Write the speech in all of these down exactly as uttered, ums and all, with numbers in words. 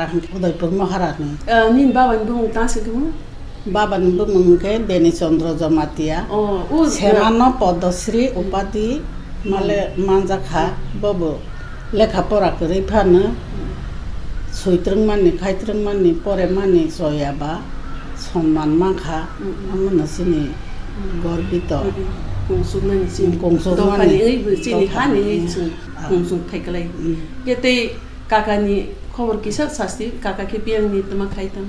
Udaipur Maharani. Ah, nini baba ni bumung tang se kemo? Baba ni bumung ke Beni Chandra Jamatia. Oh, o, Semano Padasri Upadi male manjakha bobo. Lekha pora kwrwi phano switrwng mani, khaitrwng mani, pore mani choyaba sonman mankha. Mm. Amono chini gorbito. Mm, mm. Kungsukmani chini. Kungsukmani. Dophani wi bo chini hani wi chwng kungsuk thaiklai. Mm. Ke tei kakani khobor kisa sasti, kaka khe biyang ni tama khai tang?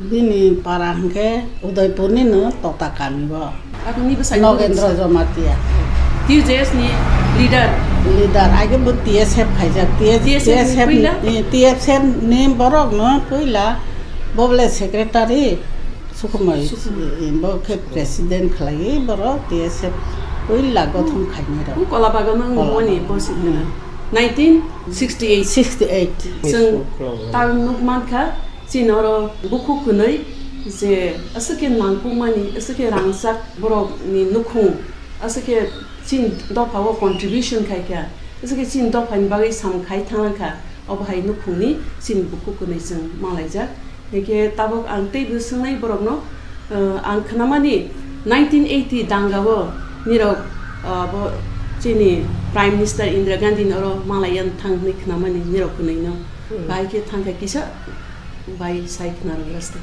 Bini para hwnkhe Udaipur ni no Tota kami bo. Ako ni bwsai Nogendra Jamatia. T U J S ni leader. Leader, age bo T S F khaijak. T S F ni puila? T S F ni borok no puila, bo bole secretary. Sukumar, Sukumar. Bo khe president khlaiwi borok T S F puila gothon khainai rok. U Kolabagano wngmani bo sikna. Nineteen sixty-eight. Sixty-eight. Chwng tabuk nuk mankha, chini oro bukhuk kwnwi je aswk khe nangkukmani, aswk khe rangchak borokni nukhung, aswk khe chini dophao contribution khaikha, aswk khe chini dophani bagwi sam khai thangkha, obo hai nukhungni chini bukhuk kwnwi chwng malaijak. Hingke tabuk ang teibo swngnai borokno, eh, ang khnamani nineteen eighty dangao nirok, eh, bo chini Prime Minister Indira Gandhi ni oro malaiya thang hwnwi khnamani nirok kwnwino. Hmm. Bahai khe thangkha kisa bai sai khna rwgrasta.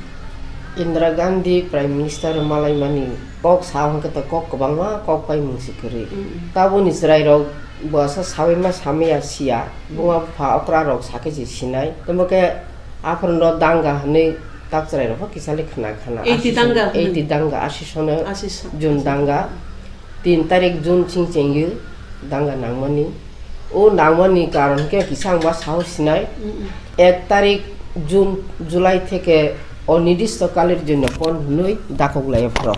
Indira Gandhi Prime Minister malaimani kok sa hwnkhe to kok kwbangma kok pai mungsi kwrwi. Hmm. Tabukni chwrairok bwsa sawi ma samya siya, buma bupha okra rok sakhe se sinai. Tamo khe Aphuru no danga hwnwi tak chwrai rok kisa le khna khna. Eighty aswk danga hwnwi. Eighty danga, aswk sono. Aswk so-, June aswk. Danga. Tin tarik June ching chengyo danga nangmani. O nangmani karon khe kisa ang ma sahos sinai. Mm, mm. Ek tarik June, July theke onidisto kalir jonno bon hwnwi dakok lai aphuru.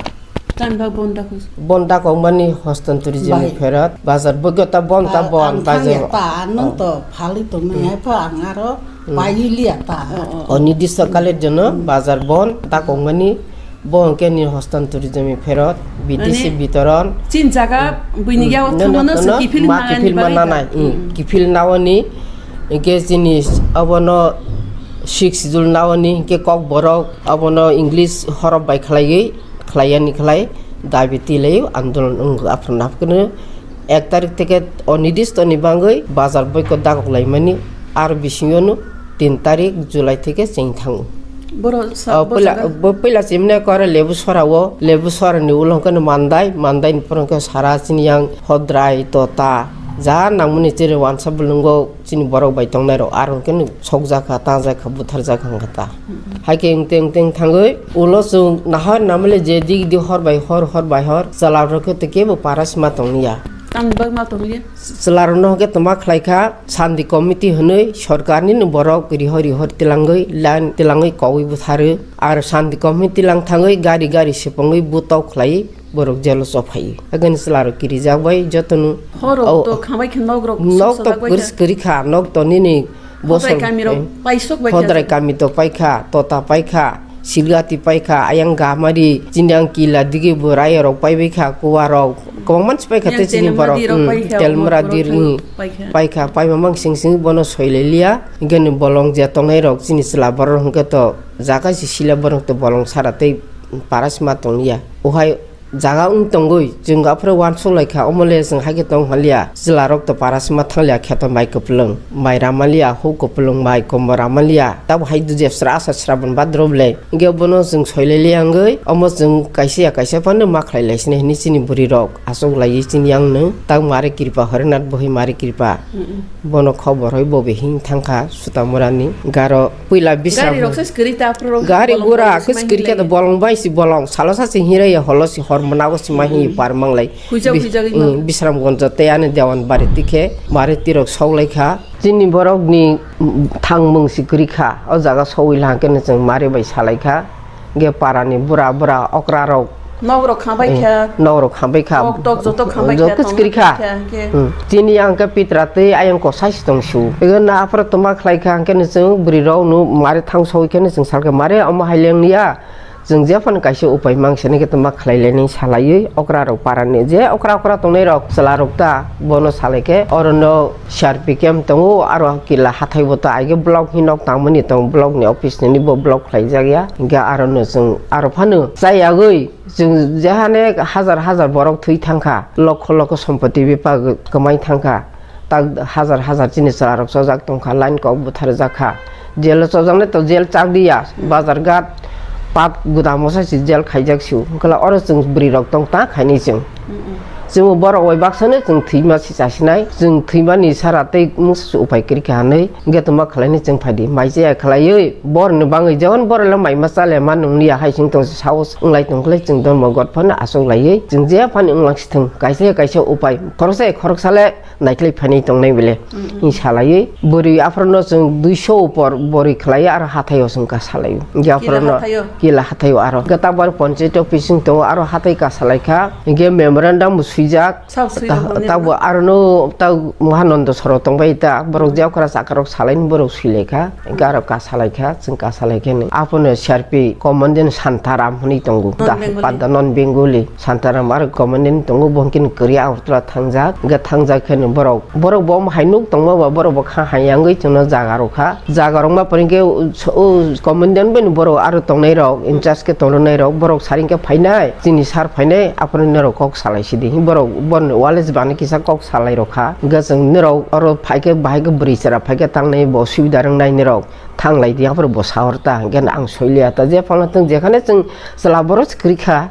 Tani ba bon dakok. Bon dakok mani hostan tourism ni pherot. Bazar bogota bon ta bon bazar. Ta nung to phali to me hai pha ang aro. Hmm. Pailiya ta. Oh, oh, oh. Onidisto kalir jonno bazar bon dakok mani bo hwnkhe ni hostan tourism ni pherot B T C mane bitoron. Chin jaga buini ya no, no, thangmano no, se no, kifil ma mangani kifil bagwi mananai, ta. Hmm, hmm. Kifil nawani hwnkhe chini abono six schedule nawani hwnkhe kok borok abono English horop bai khlaiwi khlaiyani khlai dabi twilaio andolon wngkha aphuru naphukno. Ek tarik theke onidistoni bangwi bazar boyko dakok laimani, ar bisingono tin tarik July theke cheng thango. Boro sa-, o, boro puila, jaga? Bo puila chimne kore lebu sorao, lebu sorani ulo hwnkhe no mandai, mandai ni poro hwnkhe sara chini yang hodrai tota ja nangmani chiri wansa bulungo. Chini borok bai tongnai rok aro hwnkhe no sokjakha, tanjakha, butharjakha wngkha ta. Mm-hmm. Hai khe wngteng wngteng thangwi ulo chwng nahar namale je dik dik hor bai hor, hor bai hor chwla rok khe tei kebo para sima tongya. Tamni bagwi ma tongya? Chwla rok no hwnkhe tma khlai kha, Shanti Committee hwnwi sorkar ni no borok rihor rihor tilangwi line tilangwi kogwi butharwi. Aro Shanti Committee lang thangwi gari gari sepongwi butok khlai. Borok jelo chophai. Agani chwla rok kirijak bai jotono. Horok o, to khambai khe nok rok nok to sok bai kris kha. Kris kri kha, nok to nini bosor. Hodrai kami rok eh, paisok bai kha. Hodrai kami to pai kha, tota pai kha, silgati pai kha, ayang gamari, chini ang kila digi bo raya rok pai bai kha, kuwa rok. Kwbang mansi pai kha. Yang te chini borok, telemadi rok hmm, pai kha, telmura mot dir, rok hmm, pai kha. Pai kha, pai mamang sing sing bono soilai liya. Gani bolong je tongnai rok chini chwla borok hwnkhe to jaga si sila borok to bolong sara tei para sima tong liya. Ohai jaga wng tongwi, chwng aphuru uansuk lai kha, omo le chwng hai khe tong haliya, chwla rok to para sima thang liya, kheto mai kwplwng, mai rama liya, huk kwplwng, mai kombo rama liya, tabo hai dujep sra asa srabon badro ble, hwnkhe bono chwng soilai liya wngwi, omo chwng kaisa ya kaisa phano ma khlai lai sini hini chini bwrwi rok achuk lai chini yang no, tak mare kripa horinath bohi mare kripa. Mm-mm. Bono khobor hoi bo behing thang kha Sutamurani garo. Puila Bisram gari rok se kwrwi ta, aphuru rok gari bolong gura bolong khe se kwrwi khe to hinlai. Bolong bai si bolong salo sa se hinrai ya holo si hor manago si ma hinwi par manglai. Huijak bi-, huijak wngma. Mm, Bisramgonjo tei ani Dewan bari tikhe bari tirok sok lai kha. Chini borok ni, mm, thang mung si kwrwi kha. O jaga sogwi la hwnkhe no chwng mari bai salai kha. Ge parani bura bura okra rok. Nok rok kha bai kha. Eh, nok rok kha bai kha. Kok tok joto kha bai kha, joto tongma kwrwi kha. Kha hwnkhe. Hmm. Chini ang khe pitra tei ayang kosai si tong su. Ego na aphuru toma khlai kha hwnkhe no chwng bwrwi rok no mari thang sogwi khe no chwng sal khe mari omo hai leng ya. Chwng jephano kaisa upai mang sini khe tongma khlai lainai salaiwi okra rok para ni je okra okra tongnai rok chwla rok ta bono salai khe oro no C R P camp tongo aro kila hathai bo ta aige block hinwi nok tangmani tong block ni office ni bo block khlai jak ya hwnkhe aro no chwng aro phano chayagwi chwng jehane hajar hajar borok thwi thang kha lokho lokho sompoti bepar kwmai thang kha. Tak hajar hajar chini chwla rok chojak tong kha, line kok butharjak kha. Jail o chojaknai to jail chak di ya, bazar ghat pat gudamo sa si jail khaijak si. Hwnkhe oro chwng bwrwi rok tong ta khainai chwng. Chwng borok bai baksa no chwng thwima si chasinai, chwng thwimani sara tei mungsa se upai kwrwi kha hinwi hwnkhe tongma khlainai chwng phai di. Mai chaya khlaiwi borok ni bangwi jemon borok le mai ma cha le ma nung li ya hai chwng tong sao wnglai tong khlai chwng dormo ghat phano achuk laiwi chwng je phano wnglang si thwng kaisa kaisa upai khoroksa khoroksa le naikhlai phainai tongnai bele. Hing salaiwi bwrwi aphuru no chwng duiso upor bwrwi khlaiwi aro hathaio chwng ka salaiwi hingke aphuru no hathaio? Kila hathaio aro hingke tabuk aro ponchayat office wng tongo aro hathai ka salaikha hingke memorandum bo swijak. Sab swi rok mani tabo rok? Aro no ta Mahananda soro tongbai ta borok je okra chakra rok salaini borok swilaikha hingke aro ka salaikha chwng ka salaikha ni aphuru no C R P commandant Santaram hwnwi tongo. Non Bengali. Pada non Bengali. Santaram aro commandant tongo, bo hwnkhe kwrwi Agartala thangjak, hwnkhe thangjak khe borok, borok bo hai nuk tongma ba borok bo kha hai yangwi chwngno jaga rw kha, jaga rwma pore hwnkhe o commandant bai borok aro tongnai rok in charge khe tongnai rok borok sari hwnkhe phainai, chini sir phainai, aphuru norok kok salai sidi, borok bono wale jwbani kisa kok salai rw kha, hwnkhe chwng norok oro phaikhe bahai khe bwrwi chwra phaikhe tangnai bo subida rwngnai norok. Thanglai di, aphuru bo sahor ta, hwnkhe ang soiliya ta, je phano chwng jekhane chwng chwla borok se kwrwi kha,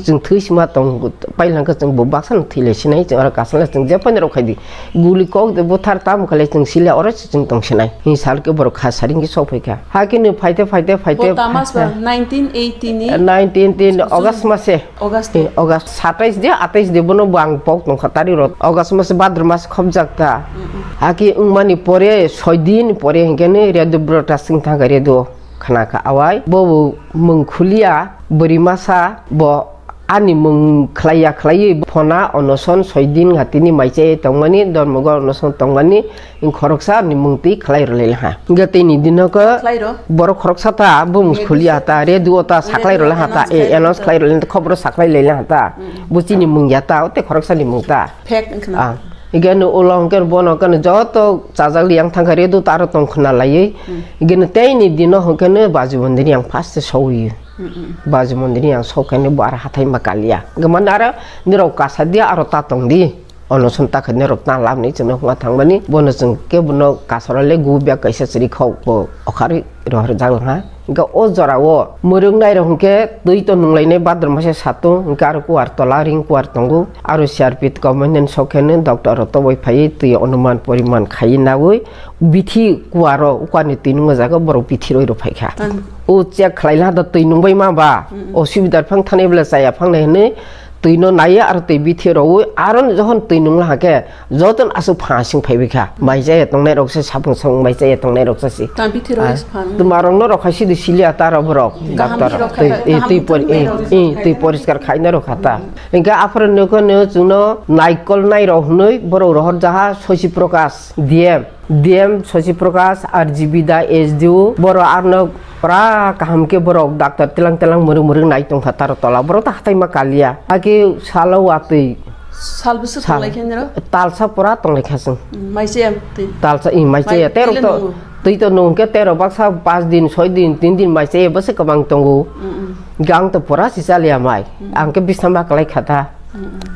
chwng thwi sima tong, pailangkha chwng bo baksa no thwilai sinai, chwng oro kasala chwng je phano rok khai di, guli kok de buthar tamo khalai chwng siliya, oro se chwng tong sinai, hini sal khe borok kha sari hwnkhe sok phai kha, hakhe no phaite, phaite, phaite, bo tamas ba phaite. Nineteen eighty ni? Nineteen eighty ni August mase. August. Eh, August satais de, atais de bono bo ang pok tongkha tari rot. August mas, Bhadra mas khobjak ta. Mm, mm. Haki wngmani pore, soi din pore hingke ni redu bro ta sing thangka redu khana kha awai. Bo bo mung khulia, bwrwi masa, bo ani mung khlaiya khlaiwi phona onoson soi din nga tini maichai tongmani, dormogo onoson tongmani. Wng khoroksa ni mung twi khlai rwlai ha. Hingke tini dino khe khlai rw? Borok khoroksa ta bumung khulia ta, radio ta saklai rwlai ha ta, radio e, announce khlai rwlai ta, khobor saklai lai ha ta. Mm. Bo chini mung ya ta, o te khoroksa ni mung ta. Fake wng khna. Ah. Hingke no ulo hingke bono khe joto chajak liya wng thang kha, radio ta aro tong khna laiwi. Mm. Hingke no tei ni dino hingke no Baji Mondir ni ang first sawi. Mm, mm. Baji Mondir ni ang sok khe no bo aro hathai ma kalia. Hingke mane aro nirok kasa dia aro ta tong di. Onoson ta khainai rok ta lamni chwngno hwnga thangmani, bono chwng khe bono kasaro le gu bag kaisa chwri khok bo okharwi rohor jak wngha. Hwnkhe o jora o mwrwk nai rok hwnkhe twi to nung lainai badrom masa satung, hwnkhe aro kuar tola ring kuar tongo, aro C R P commandant sok khe doctor rok toboi phaiwi twi onuman poriman khaiwi naui bithi kuaro, kuarni twi nungma jaga borok bithi roi rok phaikha. Ang. O check khlai laha da twi nungbai ma ba, mm, mm, osubidar phang thanai bwla chaya phangnai hwnwi. Twi no naiya aro twi bithi rwi aro jokhon twi nungla hake joto no aswk pha sing phaibai kha. Mai chaya tongnai rok se sapung sapung mai chaya tongnai rok se si. Tang bithi rwi. Ah, se pha nung. Tuma rok no rok khai sidi silia ta rok borok. Kaham doctor. Bithi rok khai, twi, kaham twi bithi por-, rwi eh, rok eh, se twi khai. Poriskar khaina rok kha ta. Hingke aphuru nokho no chwngno naikol nai rok hwnwi borok rohor jaha Shashi Prakash D M. D M Shashi Prakash, R G B da S D O, borok arno pura kaham khe borok doctor telang telang mwrwk mwrwk nai tongkha taro tola, borok ta hatai ma kalia. Ake salo watwi. Sal bwswk sal-, tonglai khe nero? Talsa pura tonglai kha chwng. Mm, mai chaya twi. Talsa, i, mai chaya, mai terok twi to, nungo. Twi to nung khe terok baksa pas din, soi din, tin din mai chaya bwswk kwbang tongo. Mm, mm. Gang to pura si chalia mai. Mm. Ang khe bisna ma kwlai kha ta. Mm, mm.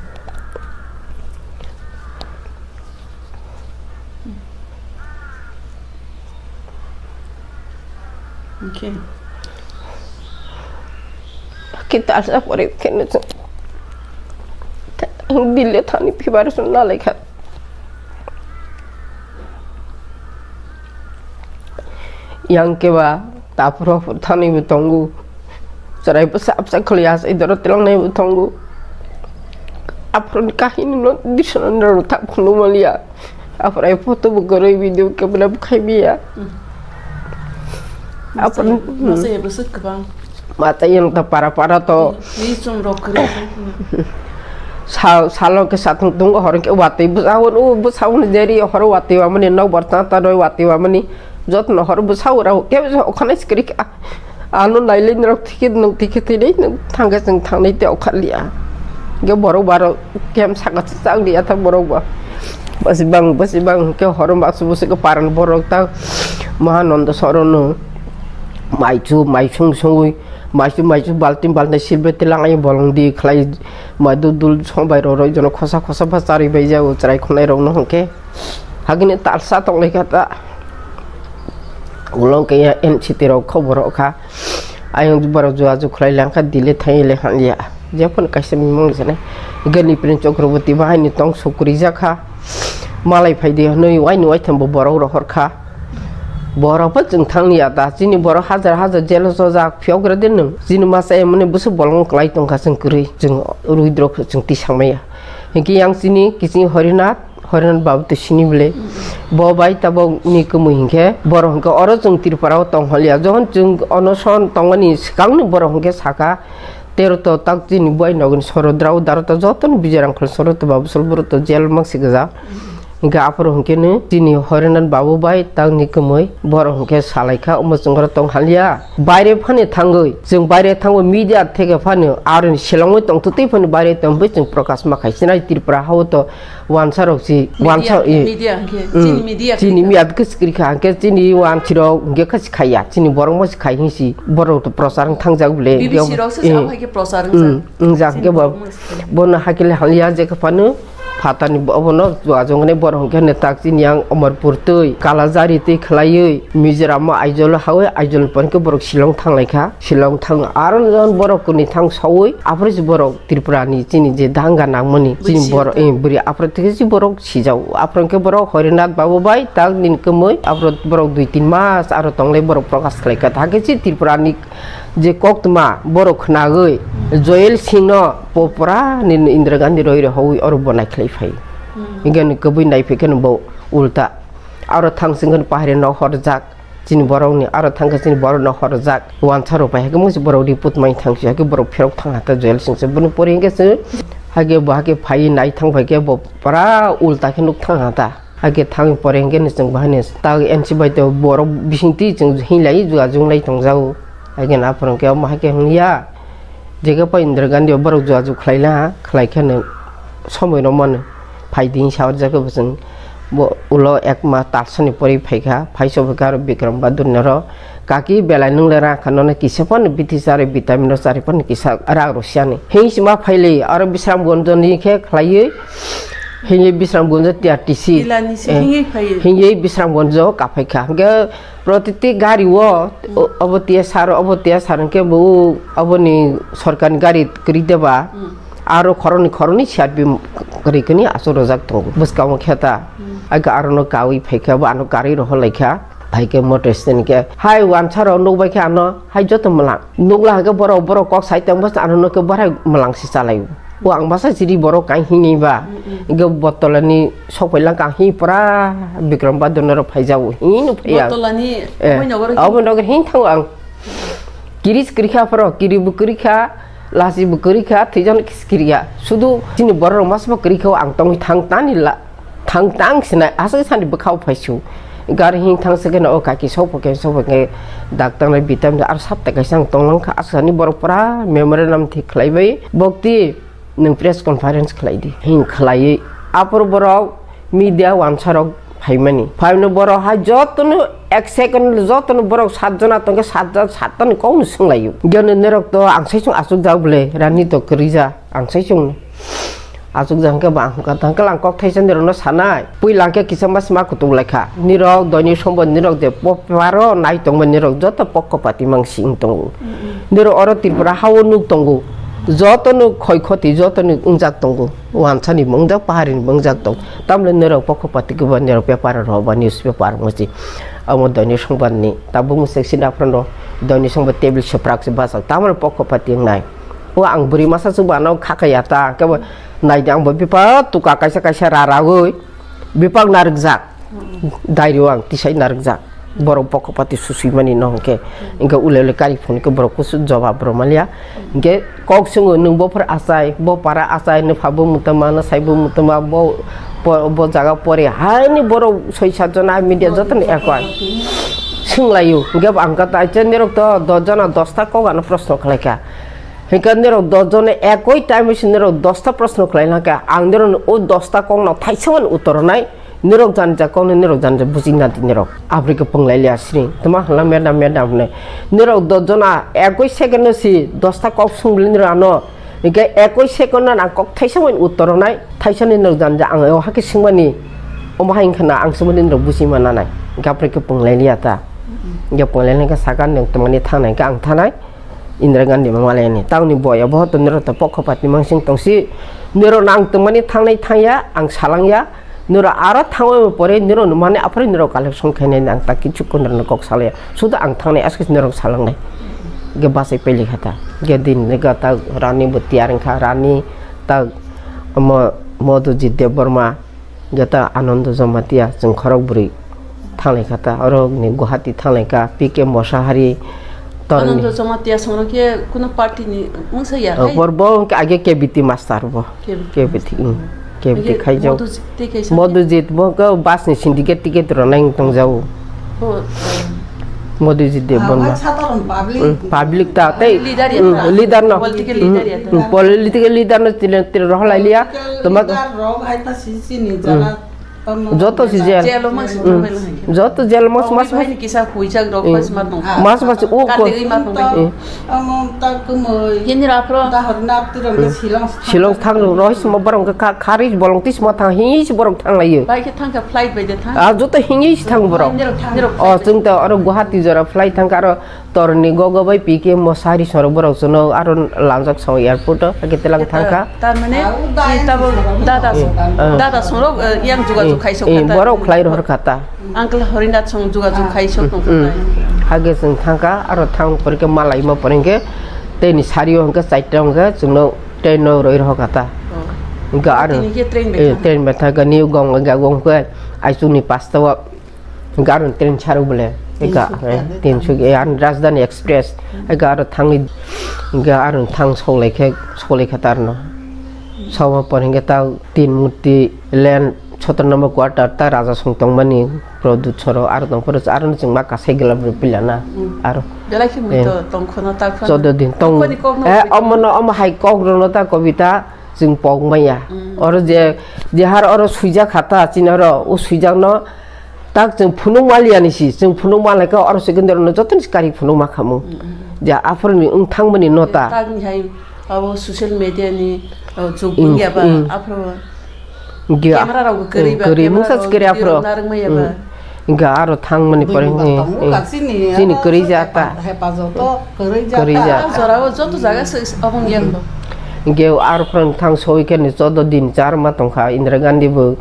Okay. Kita asa pore kene so. Dile thani pibar so na lekha. Yang keba tapro thani bo tongo. Chwrai bwsa bwsa khwlaiya, asai doro twlangnai bo tongo. Aphuruni kahini no drisna no tak phunuk manliya. Aphuru ai photo bo kwrwi, video camera bo khai biya. Hmm. Aphuru masa ya bwswk kwbang. Mata yang ta para para to. Ni chwng rok kwrwi. Sal, salo khe satung tung hor khe watwi bwsa hwn, o bwsa hwn jeri hor watwi wamani nok bar ta ta roi watwi wamani. Jotno hor bwsa ura khe okhanai sikri kha. Ano nailai norok ticket nwng ticket thinai nwng thangkhe chwng thangnai tei okharliya. Hwnkhe borok baro kem saka chwchak liya tha borok ba. Basi bang basi bang hwnkhe horo baksa bwswk paran borok ta Mahananda sorono maichu maisung sungwi maichu maichu baltin baltin silbe tilang ai bolong di khlai madu dul songbai rok rok jono khosa khosa ba charwi bai jago chwrai khonai rok no hwnkhe. Hagini talsa tonglaikha ta. Ulo khe ya N C T rok khobor rok kha. Ayang borok jua ju khlai langkha Delhi thangwi le hamya. Jephun kaisa mimung jene. Gani Prince Chakraborty bahai ni tong sukri jakha. Malai phaidi hwnwi waini waitham bo borok rohor kha. Borok bo chwng thangya da. Chini borok hajar hajar jelo sojak phiyok gra din nung. Chini masa emoni busu bolong klai tongkha chwng kwrwi. Chwng ruidrok chwng tisangmaya. Hwnkhe yang chini kiching Horinath. Horen babu to sini bile. Bo bai tabok ni kwmwi hinkhe borok hinkhe oro chwng Tripura o tong holiya. Jokhon chwng onoson tongmani swkangni borok hinkhe saka tero to tak chini buai nogni soro drao daro to jotono bijai rang khol soro to babu sol boro to jail mangsi gwja. Hinkhe aphuru hinkhe no chini Horenan babu bai tak ni kwmwi borok hinkhe salaikha omo chwng oro tong haliya. Baire phani thangwi chwng baire thangwi media theke phano aroni selongwi tongtwtwi phano baire tongwi chwng Prakash ma khai sinai Tripura hao to Wansa rok si, wansa, eh, media hwnkhe, mm, chini media chini media khe sikri kha, hwnkhe chini wansi rok hwnkhe kha si khaiya, chini borok mo si khai hwn si, borok to prochar wng thang jak bole, B B C rok se eh, sa hai khe prochar wng mm, jak. Wng jak, chini hwnkhe bo, borok mo si khai. Bono hakhe le haliya je khe phano, phatani bo-, bono jua jong ne borok hwnkhe ne tak chini yang Omorpur twi, Kalajari twi khlaiwi, Mizoram o Aizawl o hawi, Aizawl ni pore khe borok Shillong thang lai kha, Shillong thang aro borok kwnwi thang sawi, aphuru se borok Tripura ni chini je danga nangmani chini bwrwi borok, sijak. Eh, bwrwi aphuru thikhe si borok sijao. Aphuru hwnkhe borok Horinath babu bai tak nini kwmwi aphuru borok dui tin mas aro tonglai borok Prakash khlai kha. Hakhe si Tripura ni je koktwma borok khwnagwi Joel Singh no po-, pura nini Indira Gandhi roi roi hoi oro bo nai khlai phai. Hmm. Hingke ni kwbwi nai phai khe no bo ulta. Aro thang sing khe no pahari no horjak. Chini borok ni aro thang khe chini borok no horjak. Wansa rok pai hakhe mungsi borok report mai thang si hakhe borok pherok thang hata Joel Singh se bini pori hingke se hakhe bo hakhe phai nai thang pai khe bo pura ulta khe nuk thang hata. Hakhe thang pore hingke ni chwng bahai ni tak N C bai to borok bising twi chwng hinlai jua jung lai tong jago. Hakhe na phwrwng khe omo hakhe hwnya. Jekhe pai Indira Gandhi o borok jua jug khlai laha, khlai khe no somoi rw mano. Phai di hinsa o jekhe bo chwng bo ulo ek ma talsa ni pori phai kha, phai so kha aro Bikram Bahadur ni oro, "Kaki belai nwng le rang kha, nono kisa phano bithi chari, vitamin rw chari phano kisa rang rw siya ni." Hing sima phai le aro Bisramganj ni khe khlaiwi, hingye Bisramganj T R T C. Tila ni se eh, hingye phai. Hingye Bisramganj o kaphai kha. Hingke Protiti gari o, o-, obo tiya sar, obo tiya sar hwnkhe bo, oboni sorkarni gari kwrwi deba. Hmm. Aro khoroknwi, khoroknwi C R P M kwrwi kwrwi aswk rwjak tongo. Bwskango khe ta. Hmm. Aga arono kawi phaikha, bo ano karwi rohor laikha. Phaikhe motor stand khe, hai wansa rok nukbai khe ano, hai joto mwlang. Nukla hwnkhe borok, borok kok sai tongma ano nukhe bohrok mwlang se chalai o. O ang masa chiri borok kain hinwi ba. Mm, mm. Hwnkhe Botolani sok phai lang kang hi pura Bikram Bahadur no rok phai jago. Hino phai ang. Botolani eh, obo nogor hin thango ang. Kiris kwrwi kha phoro, kiri bo kwrwi kha, lasi bo kwrwi kha, thwijakno kis kwrwi ya. Sudu chini borok rok masa bo kwrwi kha ang tongwi thang tani la. Thang tang sinai aswk sani bwkhao phaisu. Gari hing thang se khe o kaki sok pho khe sok pho khe doctor nai vitamin ar sapta kaisa ang tonglang kha aswk sani borok pura memorandum thik khlai bai bokti nwng press conference khlai di hing khlai apor borok media wansa rok phaimani phaimani borok hai jotono ek second jotono borok sat jona tongkhe sat jona sat tani kokno swnglaio gyan norok to ang sai chung aswk jak bwle rani to kwrwi ja. Ang sai chwng aswk jang khe ba ang hwnkha thang khe lang kok thaisa ni rokno sanai. Puila hwnkhe kisa ma sima kutung lai kha. Nirok doini sombo nirok je po-, paro nai tongma nirok joto pokko pati mang sing tongo. Mm-mm. Nirok oro Tripura hao nuk tongo. Joto nuk khoi khoti joto nuk wngjak tongo. Wansa ni bo wngjak pahari ni bo wngjak tong. Tamle nirok pokko pati khe ba nirok paper rok ba news paper musi. Amo doini sombo ni tabuk musi sina phano doini sombo table seprak se bachak tamle pokko pati wngnai. O ang bwrwi masa chuba ano kha kha ya ta, kebo nai di ang bo bipa tuka kaisa kaisa ra rawi bipak narwkjak. Dairio ang tisai narwkjak. Borok pokopati susui mani no hwnkhe. Hwnkhe ulele kari phone khe borok kusu jawab rw manya. Hwnkhe kok swngo nwng bo phar achai, bo para achai, nwpha bo mwtama, nwsai bo mwtama, bo, bo, bo jaga pore. Haini borok soi sat jona media jotono ekwai. Swnglaio, hwnkhe bo ang kha tai, je nirok to dos jona dos ta kok ano proshno khlaikha. Hwnkhe nirok dos jona ekoi time se nirok dos ta proshno khlailangkha. Ang nirokno o dos ta kokno thaisa mani uttor rwnai, nirok jani ja kokno nirok jani ja bujina di nirok. Abri khe pwnglai liya sri. Tama hwnla madam, madam hwnwi. Nirok dos jona ekoi second no si dos ta kok swngli nirok ano. Hwnkhe ekoi second no ang kok thaisa mani uttor rwnai. Thaisani nirok jani ja ang o hakhe swngmani, omo hai wngkha na ang swngmani nirok buji mananai. Hwnkhe abri khe pwnglai liya ta. Hwnkhe pwnglai liya khe saka nwng tongmani thangnai hwnkhe ang thanai. Indira Gandhi ma malaini. Tauni boya bo to nirok to pokho pati mangsing tongsi. Nirok no ang tongmani thangnai thangya, ang salangya. Nirok aro thangwi pore nirok no mani aphuru nirok collection khainai ang ta kichu kunrok no kok salaya. Suda ang thangnai aske nirok salangnai. Ge basai peli khata. Ge din ga ta rani bo tiyar wngkha, rani ta mo-, Modujit Debbarma. Jata Anando Jamatia, chwng khorok bwrwi thanglai kha ta, oro ni Guwahati thanglai kha, P K Mosahari, Torni. Anando Jamatia songno khe kuno party ni mungsa ya Oh, hai? Bor bo hwnkhe age K B T master bo. K B T K B T, master. Mm, K B T Hwnkhe khaijak. Modujit tei kaisa Modujit bo hwnkhe bus ni syndicate ticket rwnai wng tongjao. Bo, eh, Modujit Debbarma. Ah, sadharon public. Mm, public ta, tei, Leader ya mm, ta. Leader no. Political leader ya ta. Mm, political leader no tile, tile rohor lai liya. Political Toma leader rok hai ta si chini Mm. jana, tamo Joto si jela. Jail o mas Mm. tongmani hai. Joto jail mas, Oh, mas, bai mas. Ni kisa huijak rok Mm. mas ma tong. Mas, mas, o ko. Kati ma tong. Mm. Amo ta kumoi. Hini ra phro. Dahor nak tu rong Mm. Shillong. Shillong thang rohis mo barong ka, kharis bolong tis mo thang, his borok thang layo. Bai khe thang kha flight bai de thang. Ah, joto hingis thang borok. Nirok thang. Nirok Oh, flight. Chwng to aro Guwahati jora flight thang kha aro Torni gogo bai P K Mosari sorok borok chwngno aro lanjak sao airport o, hakhe telang thang kha. Tar mane, Ah, i tabo dada, Eh, eh. dada sorok, eh, yang jugajug Eh, khai sok eh, kha ta. Borok khlai rohor kha ta. Uncle Horinath song jugajug khai sok tong kha Mm. ta. Hakhe chwng thang kha, aro thang pore khe malai ma pore khe tei ni sari o hwnkhe chaita hwnkhe chwngno train no roi rohor kha ta. Oh. Hwnkhe aro, Tini khe train bai eh, thang. Train bai thang kha, ni gong, gong khe aichuk ni pasta o. Hwnkhe aro train saro bole. Eka, Tinsuk eh, ya, Tinsuk, eh, an Rajdhani Express. Eka aro thangwi, hwnkhe aro thang soklai khe, soklai kha ta arno. Sokma por hwnkhe ta Tin Murti Lane, sotro number quarter, ta Raja Song tongmani, Pradyut Sorok, aro tong phuru aro chwng ma kasai glab rw pila na. Mm. Aro. Belai khe mui Eh. to tong khono ta khono. Choudo din tong. Khoni kok no Eh, mui to. Omo no, omo hai kok rwno ta kobita. Chwng pok maya. Mm. Oro je, je har oro suijak kha ta, chini oro o suijak no tak chwng phunuk maliya ni si, chwng phunuk malai kha oro secondary no joto ni kari phunuk ma kha mung. Mm, mm. Je aphuru ni wng thang mani no ta. Tak ni hai abo social media ni, oh, jug Mm, wngya ba, mm. Aphuru Ge camera rok bo kwrwi ba, kwrwi camera mungsa rok sikiri video aphuru. Narwk maya ba. Mm. Hingkha aro thangmani Bui pore, bui ba eh, tongo, eh. Ka chini, Chini aro kwrwi se ja ta. Hepa-, hepajoto kwrwi ja Kwrwi ta. Ja. Aro jorao joto jaga se, se, abang yang bo. Hingkhe aro phrang thang soi khe ni choudo din charma tongkha Indira Gandhi bo.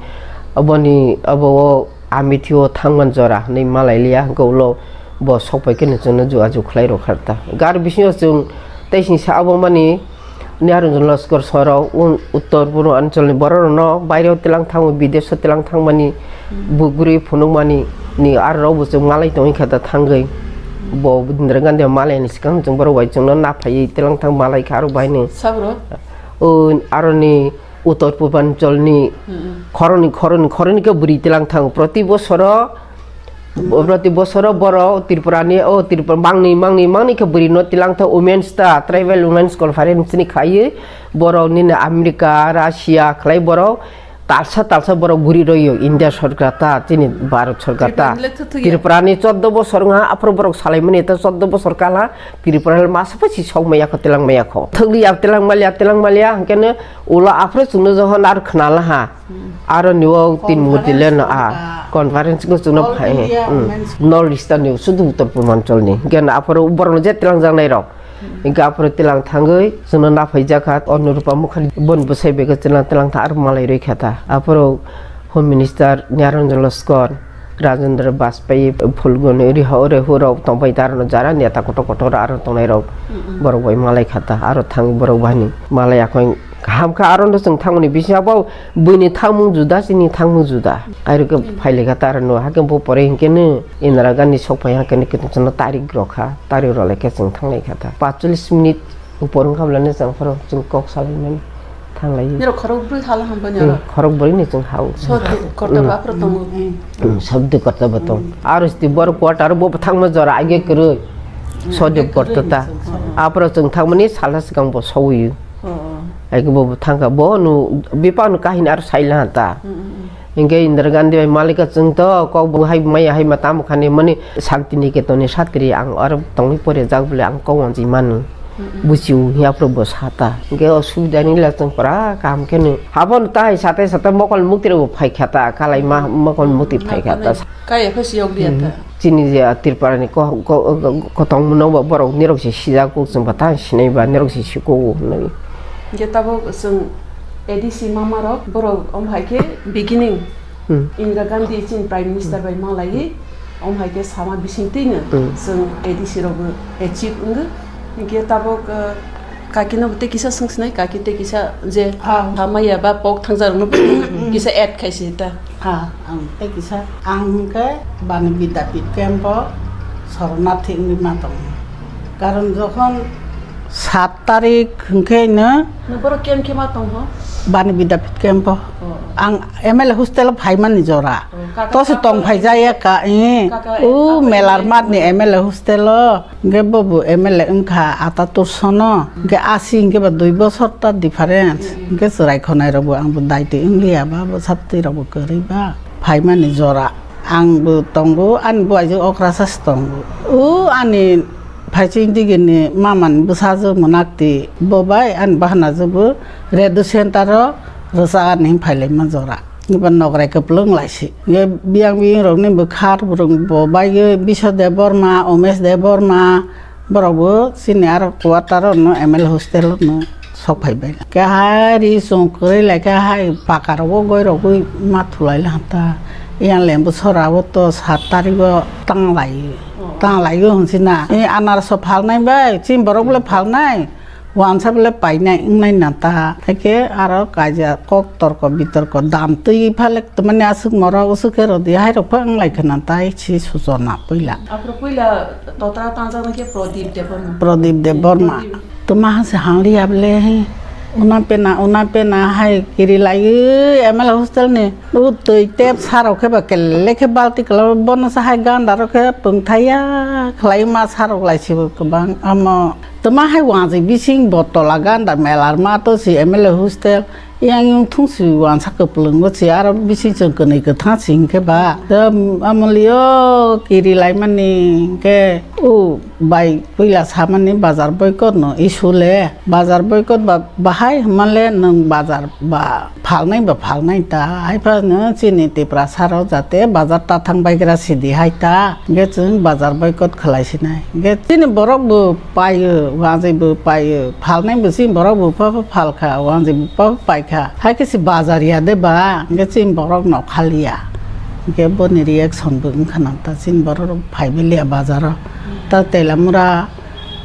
Aboni, abo o Amethi o thangman jora hinwi malai liya, hingkhe ulo bo sokpai khe ni chwngno jugajug khlai rw kha ta. Gar bisingo chwng tei singsa abo mani Niharanjan Laskar sorok un-, uttor purbanchal ni borok rokno baireo tilang thangwi, bidesh o tilang thangmani, Hmm. buguri phunukmani ni aro rok bo chwng malai tongwi kha da thangwi. Bo Indira Gandhi malai ni swkang chwng borok bai chwngno naphaiwi tilang thang malai kha aro bai ni. Sabro? O aro ni uttor purbanchal ni Hmm, hmm. khoroni, khoroni, khoroni khe bwrwi tilang thang proti bosoro Proti bosoro borok Tripura ni, o Tripura mangni, mangni, mangni khe bwrwi no tilang tha women's ta, tribal women's conference ni khaiwi borok nini America, Russia khlai borok talsa, talsa borok bwrwi rw yo India sorkar ta, chini Bharat sorkar ta. Tripura ni le thuthu ya. Tripura ni choudo bosor wngha, aphuru borok salai mani ta choudo bosor kala Tripura le masa pha si sok maya kho, tilang maya kho. Thwgli ya tilang maliya, tilang maliya, hwnkhe no ulo aphuru chwngno joho nar khna laha. Aro ni o tin murti le no a conference go chwngno phai. All India Hmm. Women's North Eastern ni sudu uttor purbanchal ni. Hingke na aphuru borok no je tilang jang nai rok. Hingke aphuru tilang thangwi chwngno naphai jakha Anurupa Mukhari bon bwsai bai khe tilang tilang tha aro malai roi kha ta. Aphuru Home Minister Niranjan Laskar, Rajendra Bajpayee, Phulguni, Riho, Riho rok tongbai ta aro no jara neta kotor kotor aro tongnai rok Hmm, hmm. borok bai malai kha ta aro thang borok bai ni malai akhoi Kaham kha, aro no chwng thangmani bisingo abo buini thangmung juda, chini thangmung juda. Airo khe Hmm. phai lai kha ta aro no, hakhe bo pore hinkhe no Indira Gandhi sok phai hakhe no khe chwngno tarik rw kha, tarik rw lai khe chwng thang lai kha ta. Paanchchallis minute upor wng kha bwlai no chwng phoro chwng kok salai mani. Thanglai. Nirok khorok bwrwi hala hambani Hmm, oro. Khorok bwrwi ni chwng hao. Sot korta Hmm. ba phro tongo. Hmm, sabdi korta bo tong. Hmm. Aro sti bor quarter bo thangma jora age kwrwi. Hmm. Sodip Age korta kwrwi ta. Ni chwng. Apro chwng thangmani sala swkang bo sowi. Oh, oh. Age bo thangka bo nu bipa nu kahini aro saila ta. Hmm, hmm, hmm. Hingke Indira Gandhi bai malika chwng to kok bo hai maya hai ma tamo khani mani Shakti Niketonni satri ang aro tongwi pore jak bole ang kok wanji manu. Mm-mm. Buchiu hiya pro bo sata. Hingke o subida ni la chwng pura kaham khe no. Habon tai sate sate mokol mukti rok bo phai kha ta kalai ma mokol mukti phai kha ta. Kaya khe siyok dia ta. Hmm. Chini je Tripura ni ko-, ko-, ko-, kotong no bo borok nirok se sijak kuk chwng ba ta sinai ba nirok se siko hinwi. Hingke tabok chwng A D C mama rok borok om hai khe beginning Hmm. Indira Gandhi chini Prime Minister bai malaiwi, om hai khe sama bising twi no Hmm. chwng A D C rok bo achieve wngwi. Hingke tabok, uh, kaki no tei kisa swng sinai, kaki tei kisa je Ah. hamaya ba pok thangja rok no kisa add khai si ta. Ah, ang tei kisa, ang hingke bani Vidyapith camp o Soronarthi wngwi ma tongo. Karon jokhon sat tarik hwnkhe no Nokborok camp khe ma tong ho? Bani Vidyapith camp o. Oh. Ang M L A hostel o phaimani jora. Oh, kaka Tosi tong phaijaya ka, eh. Kaka, U kaka Melar M L A matni M L A hostel o. Hwnkhe bobo M L A wngkha atatur sono. Hwnkhe asi hwnkhe ba dui bosor ta difference. Mm, mm. Hwnkhe chwrai khonai rokbo angbo daitwi wngliya ba, bo saptwi rokbo kwrwi ba. Phaimani jora. Angbo tongo, ani buaijwk okrasa se tongo. O ani phaiching digini mamani bwsajwk mwnakti bo bai ani bahanajwkbo radio center o rwchak ani phailai man jora. Iba nokrai kwplwng lai si. Ye biyang biyung rokni bwkha rwng bo bai Biswa Debbarma, Umesh Debbarma, Borok bo chini aro quarter o no M L A hostel o no sok phai bai. Khe hai ri chwng kwrwi lai khe hai paka rok o goi rogwi ma thulai la ta. Yang lembu sora o to sat tarik o tang lai. Oh. Tang lai o hwnsi na. E anaros o phalnai bai, chini borok le phalnai. Wansa bole painai wngnai na ta. Haikhe aro kaijak kok torko bitorko dam twi phalek tongmani aswk morok uswk khe rwdi hairok phano wnglai khwna tai si suchona puila. Aphuru puila totra tangjaknai khe Pradip Debbarma. Pradip Debbarma. Pradip. Toma hase hangliya bole he. Una pena, una pena hai kiri lai M L A hostel ni. U twi tep sarok khe ba kele khe balti kwlao bono sa hai ganda rok khe pungthaiya khlai ma sarok lai sibo kwbang amo. Toma hai wanjwi bising bo tola ganda melar ma to si M L A hostel. Yang yung thung si wansa kwplwng bo si aro bising chwng kwnwi kwthang si hinkhe ba. Tei amo liyo kiri lai mani hinkhe o bai puila samani bazar boycott no issue le. Bazar boycott ba bahai hwnmale nwng bazar ba phalnai ba phalnai ta. Haiphano chini Tiprasa rok jate bazar ta thang baigra sidi hai ta. Hinkhe chwng bazar boycott khlai sinai. Hinkhe chini borok bo paio, wanjwi bo paio, phalnai bo chini borok bo pa pa phalkha, wanjwi bo pa pa paikha. Hai khe se bazar ya de ba, hinkhe chini borok no khaliya. Hinkhe boni reaction bo wngkha na ta chini borok rok phai baliya bazar o. Ta Telamura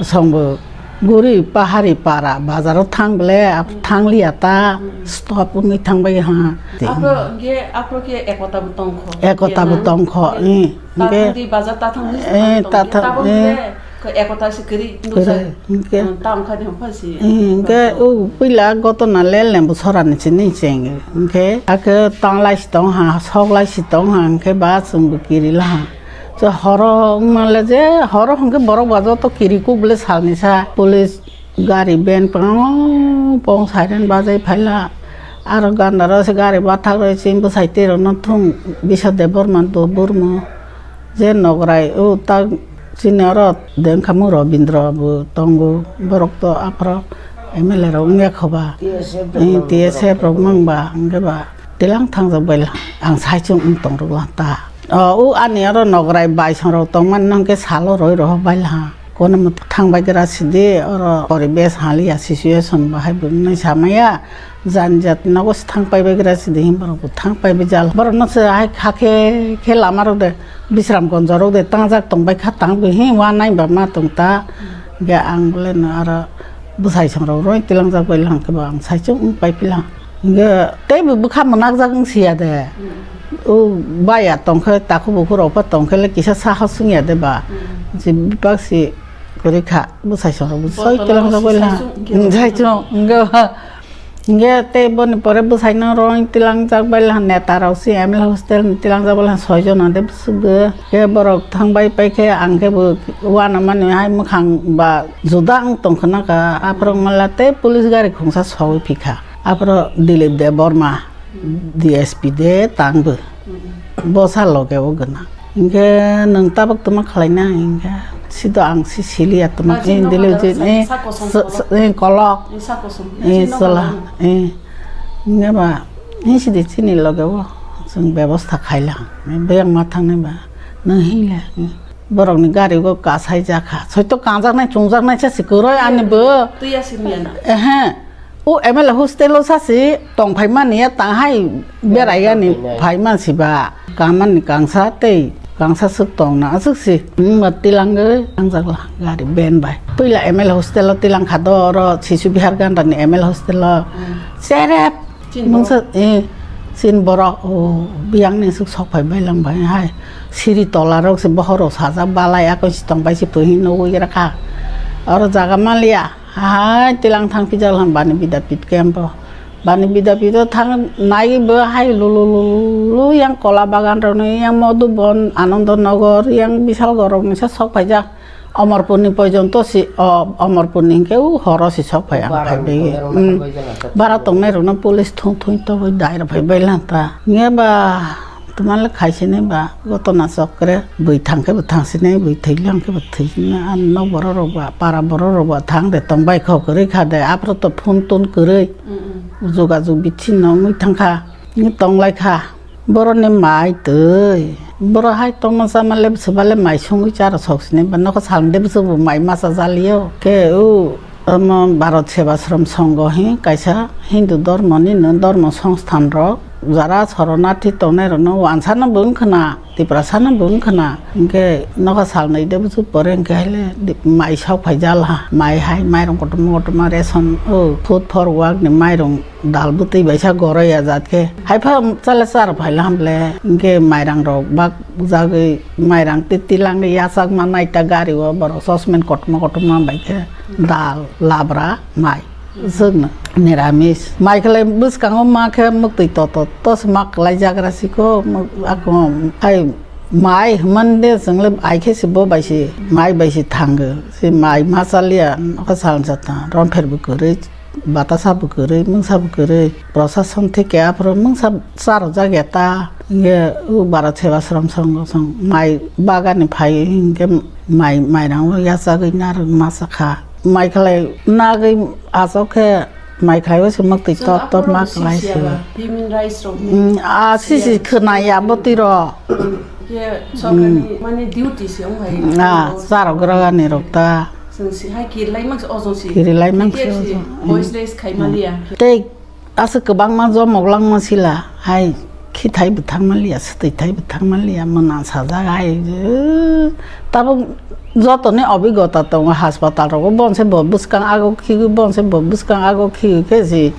song bo guri pahari para bazar o thang bole, ap-, thangliya ta, stop wngwi thang bai ha. Aphro hinkhe, aphro khe ekota bo tongkho. Ekota bo tongkho, eh. Hinkhe tathang di bazar tathang ni eh, tathang, tathang, tabok eh. Bole ko ekota se kwrwi nukjak. Kwrwi, hinkhe. Hmm, ta wngkha de pha si. Eh, hinkhe o puila gotona le lembu sora ni chini cheng. Hinkhe akhe tanglai si tong ha, soklai si tong ha, hinkhe ba chwng bo kiri la ha. Je horo wngma le je horo hinkhe borok ba joto kiri kuk bole salni sa. Police gari ben pang pong siren bajai phaila. Aro gandaro se gari bathak roi chini bwsai twi rokno thung Biswa Debbarma do burmo. Je nokrai o ta chini oro dengkhamu Robindra bo tongo. Borok to aphro M L A rok wngya kho ba. T S F rok mang ba, hwnkhe ba tilang thangjak bai ang saichung wng tong rwk lang ta. O, o ani oro nokrai baisong rok tongmani no hwnkhe salo roi rohor bai laha. Kono mo thang bai gra sidi oro poribesh haliya situation bahai bo nai samaya. Janjat nogo se thang pai bai gra sidi him borok bo thang pai bai jal. Borok no se hai kha khe khe lama rok de Bisramganj rok de tangjak tong bai kha tang bo hi wa nai ba ma tong ta. Ge ang bole no aro bwsai song rok roi tilang jak bai lang khe bo ang saichung wng pai pilang. Ge tei bo bwkha mwnakjak wng siya de. O baya tongkhe takhuk bukhuk rok pha tongkhe le kisa sahos wngya de ba. Hmm. Je bipak si kwrwi kha bwsai song rok bo soi Botol tilang rok jagwi saichung lang. Saichung wngkhe. Saichung wngkhe ba. Hinkhe tei boni pore bwsaino rong tilangjak bai laha neta rok si M L A hostel ni tilangjak bai laha soi jona de bwswk de. Khe borok thang bai pai khe ang khe bo uana mani hai mwkhang ba juda wng tong khna kha. Aphuru mala tei police gari khungsa sogwi phikha. Aphuru Dilip Debbarma D S P de tang bo. Bosa loge o gwnang. Hinkhe nwng tabuk tuma khlaina hinkhe sido ang si siliya tuma. Ah, jin eh, nokha dilo daro jin, sa-, eh, sa kosom sa-, kolok. Sa-, eh, kolok. Eh, sa kosom. Eh, jin nokha sola, daro. Eh. Hinkhe ba, eh, sidi chini loge o. Chwng bebosta khailang. Eh, beyang ma thangnai ba. Nwng hinle. Eh. Borokni gari o kasai jakha. Soito kanjaknai chungjaknai sa si kwrwi ani bo. Twi ya si miya na. Ehe. O M L A hostel o sasi tong phai mani ya tang hai berai yani phai man si ba. Kamani kangsa tei kangsa swk tong na aswk si. Nwng ba tilangwi tangjak la gari ben bai. Puila M L A hostel o tilang kha do oro Sisu Bihar Gandani M L A hostel o. Hmm. Serep. Chin mungsa, borok. Eh, chin borok. O biyang ni swk sok phai bai lang bai hai. Siri tola rok se bohor rok sajak balai akon si tong bai si twi hin nugwi rakha. Oro jaga maliya. Hai, tilang thang pijak lang bani bidapit camp o. Bani bidapit o thang nai bo hai lulu lulu yang kola bagan rok ni yang Madhubon, Ananda Nagar, yang Bishalgarh rok ni sa sok paijak. Amarpur ni porjonto si, o, Amarpur ni hinkhe u horo si sok pai ang Bara phai ni bai. Kondar Hmm. Bai jana sa Bara tongnai rok no police thung thung to bai dai rok phai bai lang ta. Nge ba Tuma le khaisini ba gotona chokre bui thangkhe bo thangsinai, bui thwile hwnkhe bo thwisini, ani nok borok rok ba, para borok rok ba thang de tong bai kho kwrwi kha de, aphuru to phone tun kwrwi. Mm, mm. Jogajog bichino wngwi thangkha, wngwi tong lai kha. Boroni mai twi, borok hai tongma chama le bwswba le mai songwi chara sok sini ba, nokho salni de bwswk bo mai masa jaliyo. Khe o Omo Bharat Sevashram Sangha hi kaisa Hindu dhormoni no dhormo songsthan rok, jara shoronathi tongnai rok no wansano bo wngkhna, Tiprasano bo wngkhna, hinkhe nokha salnwi de bwswk pore hinkhe haile di-, mai sok phai jal ha, mai hai mairong kotorma kotorma ration, o food for work ni mairong dal bwtwi baisa goroi ya jat khe. Haipha chale char phaila hamle, hinkhe mairang rok bak jagwi mairang twi tilangwi yachakma naita gari o borok sosmen kotorma kotorma bai khe. Dal, labra, mai. Jwkno, niramis. Mai khlai bwskango ma khe mwktwi toto, tos ma kwlai jagra siko, mw-, ako, ai, mai hwnmani de chwng le ai khe se bo bai se, mai bai se thango. Se mai ma chaliya, nokha salsa ta, rom pher bo kwrwi, batasa bo kwrwi, mungsa bo kwrwi, prosason theke aphuru mungsa charwjak ya ta. Hinkhe o Bharat Sevashram Sangha song mai bagani phai hinkhe mai, mairang o yachagwi narwk masa kha. Mai khlai nagwi achok khe mai khlai o se mwktwi top top ma khlai se. Human rights rok ni. Mm, a sisi khwnaya bwtwi rok. Ye sorkar ni mane duty se wng hai. Ah, charok rwgani rok ta. Chwng si hai kirilai mang se ojon si. Kirilai mang se ojon. Voiceless khai maliya. Tei Aswk kwbangma jomok langma sila, hai khithai bo thangma liya, swtwithai bo thangma liya, mwnang sajak hai, eh, tabuk jotoni obigota tongo, haspatal rogo bonse bo bwskang ago khigwi, bonse bo bwskang ago khigwi khe si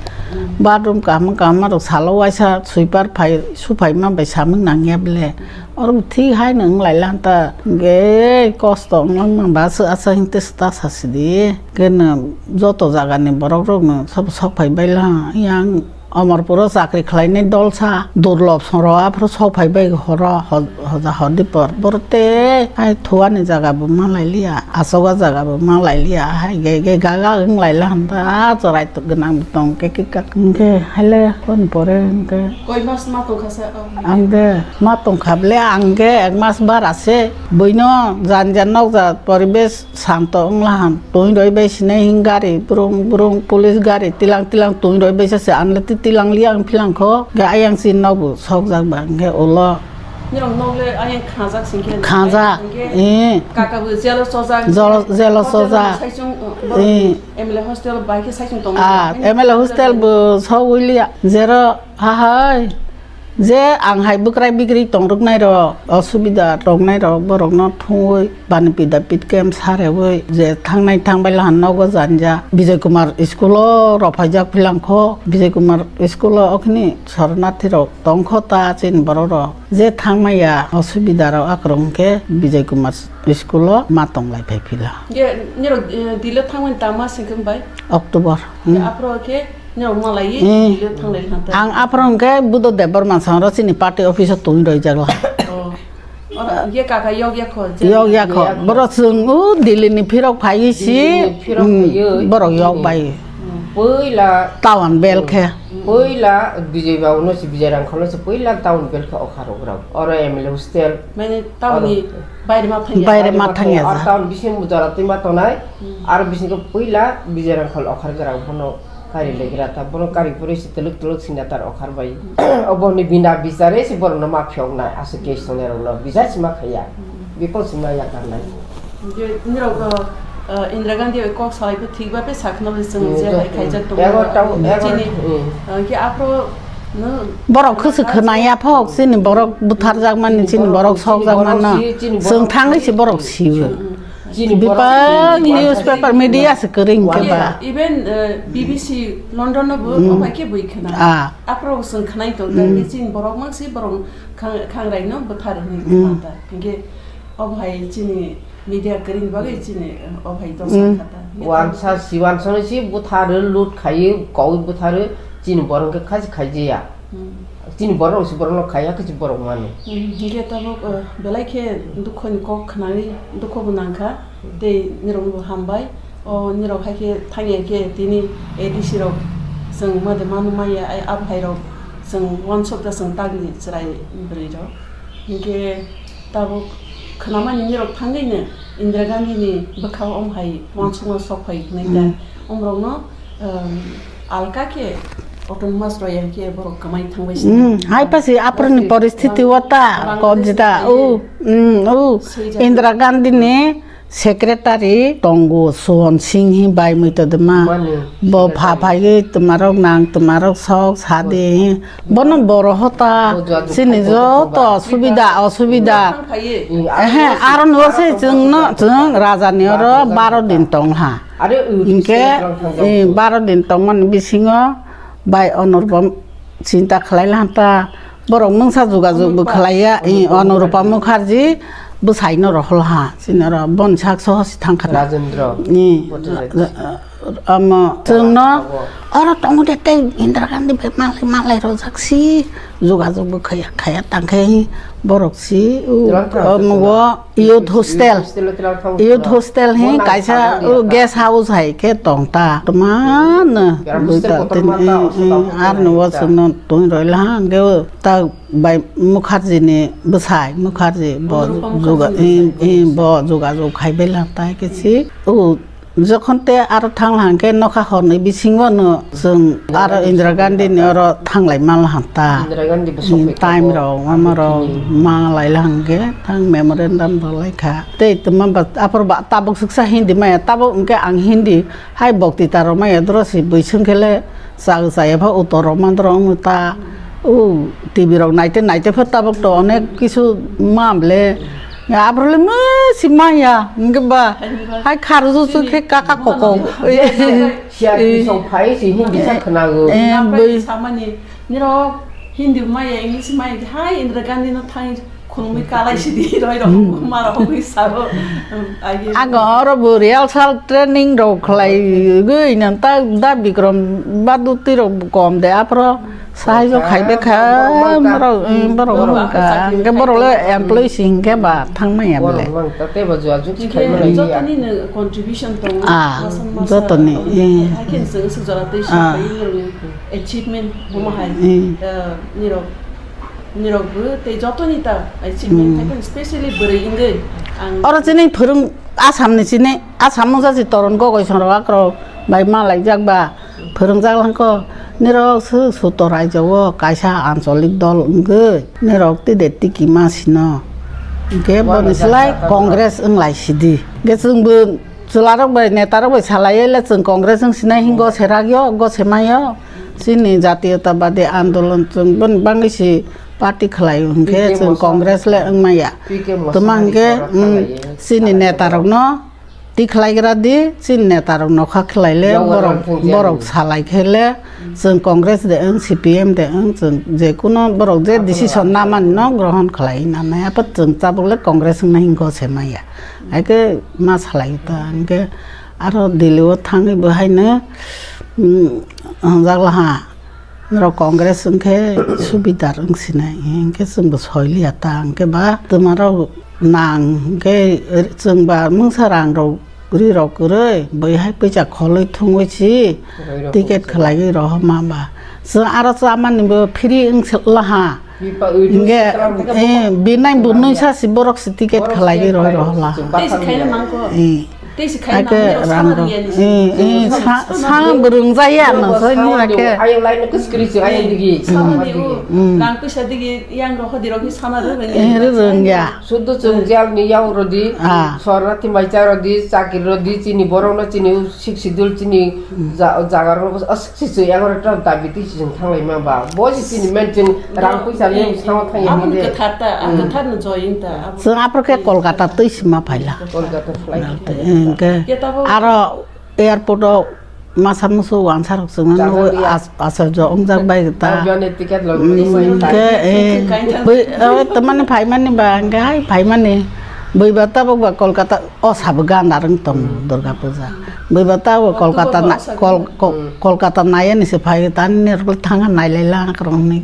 bathroom kaham kaham rok salo waisa sweeper phai, suphaima bai samung nangya bele. Oro bo thik hai no wng lai lan ta, ge kosto wng lang ba, aswk aswk hing te swta sa sidi. Khe no joto jaga ni borok rok no sabo sok phai bai la. Yang Amarpur o chakri khlai nai dol sa, Durlob song rok aphuru sok phai bai horo, ho-, hoja hor di por. Boro te hai thua ni jaga bo ma lai liya, asoga jaga bo ma lai liya, hai ge ge ga ga wng lai la han ta, chorai gwnang bo tong khe khe kak hing khe hai le kon pore hing khe. Koi mas ma tong kha sa, oh. Ang de ma tong kha bele, ang khe ek mas bara se, buino jan jan nok ja poribesh santo wng la han. Twi roi bai sinai hing gari, brung brung police gari, tilang tilang twi roi bai sa se, ang le ti tilang liya ang philang kho, ge ayang si nok bo sok jak ba, hing khe ulo. Nirok nok le ayang khajak sing khe. Khajak, hing khe eh. Kaka bo jelo sojak, jelo, jelo hotel sojak. Saisung, eh, borok eh. M L A hostel bai khe saisung tong. Ah, M L A hostel bo sogwi liya, jero ha hai. Je ang hai bwkrai bikri tongrwknai rok, osubida tongnai rok, borok no thungwi bani pida pit kem sarewi je thangnai thangbai lahan nogo janja. Bijay Kumar school o rok phaijak philang kho, Bijay Kumar school o okhini sornathi rok tong kho ta chini borok rok. Je thangmaya osubida rok akrok hwnkhe Bijay Kumar school o ma tonglai phai phila. Ye, nirok, eh, dilo thangmani tama singkhe bai? October. Hmm. Aphro khe Nirok malai Hmm. Delhi thanglai lhanta. Ang aphuru hwnkhe Buddha Debbarma songro chini party office o tongwi roijak la. Oh. Oro ye kaka yok yakho, je Yok yakho. Yok yakho. Borok chwng o Delhi ni phirok phaiwi si, Delhi ni phirok hmm, phaiwi. Borok yok Hmm. bai. Hmm. Puila Tawan bel khe. Puila Bijay Babu no si, Bijay Rangkhol no si, puila town bel khe okhar rok rok. Oro M L A hostel. Mane town ni Oro. Baire ma thangya. Baire ma Baire ma thangya thangya. Ar ja. Town bising jora twi ma tonai. Hmm. Ar bising puila Bijay Rangkhol okhar gra bono. Kari legra ta, bono kari pore si teluk teluk sinatar okhar bai. Obo ni bina bichare si borok no ma phiyok nai, aswk case tongnai rok no bichar si ma khaiya. Bipok si ma yakarnai. Je nirok, uh, Indira Gandhi bai kok salai pho thik ba pe sakno le chwng Hmm, je to, hai khaijak hmm. Tongo. Ego tau, ego, Chini, hmm. Uh, ke aphro no Borok khwswk khwnaya phok, chini borok butharjak mani, chini borok sokjak mano. Chini borok si, chini borok Chwng thangwi si borok siwo. Hmm. Chini borok Bipang chini newspaper media se kwrwi hwnkhe ba. Even, uh, B B C London no bo Mm. Obai khe bui khna. Ah. Aphro chwng khnai tong Mm. Khe chini borok mang si borok khang-, khangrai no bwthar hwnwi Mm. Khna ta. Hwnkhe obo hai chini media kwrwi ni bagwi chini, uh, obo hai to Mm. Sa kha ta. Wansa si wansa no si bwthar lut khai koi bwthar chini borok khe khaji khaijaya. Hmm. Chini borok si borok no khaiya khe si borok mani. Hmm, hingke tabuk, uh, belai khe dukho ni kok khnawi dukho bo nangkha. Tei nirok bo hambai. O nirok hai khe thangya khe tini A D C rok chwng made manu maya ai abo hai rok chwng wansok da chwng tagni chwrai bwrwi rok. Hingke tabuk khnamani nirok thangwi no Indira Gandhi ni bwkha o om hai wansukma sok phai hwnwi da. Hmm. Omrok no Um, alka khe autonomous royal khe borok kwmai thangbai se. Hmm, hai pasi aphuru ni poristiti o ta Bangladesh kobjita. Bangladesh O, hmm, o, Swijak. Indira Gandhi ni secretary tongo Suwon Singh hi bai mui to de ma. Mani. Bo pha phai tuma rok nang tuma rok sok sa de. Bono boro hota. Bo jua jua chini khai joto bo subida osubida. Thang phai ye. Hmm, Ehe, aro aro no se chwng no, chwng raja ni oro Raja baro jata. Din tong ha. Are, uh, Hingke, Sri Lanka eh, jok. Baro din tongmani bisingo bai Onurupam chinta khlai lanta. Borok mungsa jugajug bo Onurupam khlaiya, eh, Mukherjee. Onurupam Mukherjee bwsai no rohol ha. Chini oro bon sak soho si thangkha. Rajendra Eh, Bhattacharya. Amo chwngno Abo. Oro tongo de tei Indira Gandhi bai malai malai rojak si jugajug bo khaya khaya tangkhe borok si u Rang thang omo thang. Youth hostel. Hostel o tila thang Youth thang. Hostel hi Mo nang kaisa thang o dia. Guest house hai khe tong ta. Tma no Biaram dui hostel ta kotor tin ma ta, eh, oso ta eh, ar no hostel wa ta. Sung no tong roi la hang ge o ta bai Mukherjee ni bwsai Mukherjee bo Onurupam juga Mukherjee ni eh, bwsai eh, bo juga jug khai bai la ta ke si. O jokhon te aro thang la hang khe nokha hor ni bisingo no chwng aro Indira Gandhi ni oro thang lai ma la hang ta. Indira Gandhi bo Hmm, sokphaikha time bo, rok, amo rok, hmm. Ma lai lang ge, thang memorandum rok lai kha. Tei tuma ba, apor ba, tabuk suksa Hindi maya, tabuk hwnkhe ang Hindi, hai boktita rok maya, doro si bui sung khe le, chak chaya pha, utor rok mandro wng ta, u T V rok naite, naite pha tabuk to onek kisu mam le, ya, apor le ma si maya, hwnkhe ba, hai kharju su khe kaka kokong. Siya Eh. Song phai si Hindi sa khwnago. Eh, Napai bui. Samani, nirok Hindi maya, English maya, hai Indira Gandhi no thang khulumui kalai sidi, roi rok, Hmm. Mara hogwi sabo. Um, agi. Ago oro bo rehearsal training rok khlai gwi nan ta da Bikram Baduti rok kom de apro. Sahai jo khai be kha, borok mang ta. Borok, eh, borok Borok mang ka. Hwnkhe borok le employee si hwnkhe ba thang maya bole. Borok mang ta, tei ba jua juk si khai maya. Jotoni no contribution tongo, Ah, masa masa, jotoni, eh. Hakhe chwng swk jora tei Ah. Swk achievement bomo hai. Eh. Eh, nirok, nirok bo tei jotoni ta achievement Hmm. Hakhe specially bwrwi wngwi ang Oro chini phwrwng Assam ni chini, Assam no jasi toron gogoi songrok akrok bai ma laijak ba. Phwrwngjak langkho, nirok swk sutor raijao kaisa ancholik dol wngwi, nirok tide tiki ma sino. Hwnkhe boni slai Congress wng lai sidi. Hwnkhe chwngbo chwlarok bai netarok bai salai le chwng Congress wng sinai hingo se rakyo, go se mayo. Chini Jatiyotabadi Andolon chwng boni bangwi si party khlai hwnkhe chwng Congress le wng maya. Tuma hwnkhe, mm, chini netarokno Tikhlaigra di, chini neta rok nokha khlai le, Yago borok, rang thung borok jani. Salai khe le, chwng Congress de wng, C P M de wng, chwng je kuno borok je decision na mani no grohon khlai na nai, apat chwng tabuk le Congress wng na hingko se maya. Hai khe ma salai ta, hingke aro Delhi o thangwi bo hai no, mm, Hwnjak laha, norok Congress wngkhe subidar wngsinai, hinkhe chwngbo soiliya ta, hinkhe ba twmarok nang, hinkhe chwngba mungsa rang rok ri rok kwrwi, bwihai puisa kholwi thungwi si ticket khlaiwi rohorma ba. Chwng aro chamani bo free wngse laha. Hinkhe, eh, binai bunui sa si borok si ticket khlaiwi rohorla. Tei se khaina mangko. Eh. Tei se khaina mangko, rang rok. Eh, eh, sa, sa bo rwngjaya no, soi ni rake. Ayang lai no kis kri si ayang digi. Sama ni u, rang puisa digi, yang rok hodi rok ni sama rw rwngya. Eh, rw rwngya. Suddo chwng jal ni yaw rodi, sor rati mai cha rodi, chakri rodi, chini borok no chini u sik sidul chini ja-, jaga rok no aswk si chwng yang rok dabi twi si chwng thanglai ma ba. Bo si chini men chwng rang puisa le sama thang ya ni de. Kwthar ta, a kwthar no join ta. Chwng apor khe Kolkata twi si ma phaila. Kolkata flight. Hwnkhe aro airport o masa musu wansa rok chwngno nugwi as-, asarjo wngjak bai ta. Hwnkhe, eh, bwi, eh, tamani phaimani ba, hwnkhe hai phaimani. Bwi ba tabuk ba Kolkata o sabo gana rwng tong Durga Puja. Bwi ba tabuk Kolkata na, Kol-, Kol-, Kolkata naiya ni se phai ta ni rwgwi thanga nailai lang rwng ni.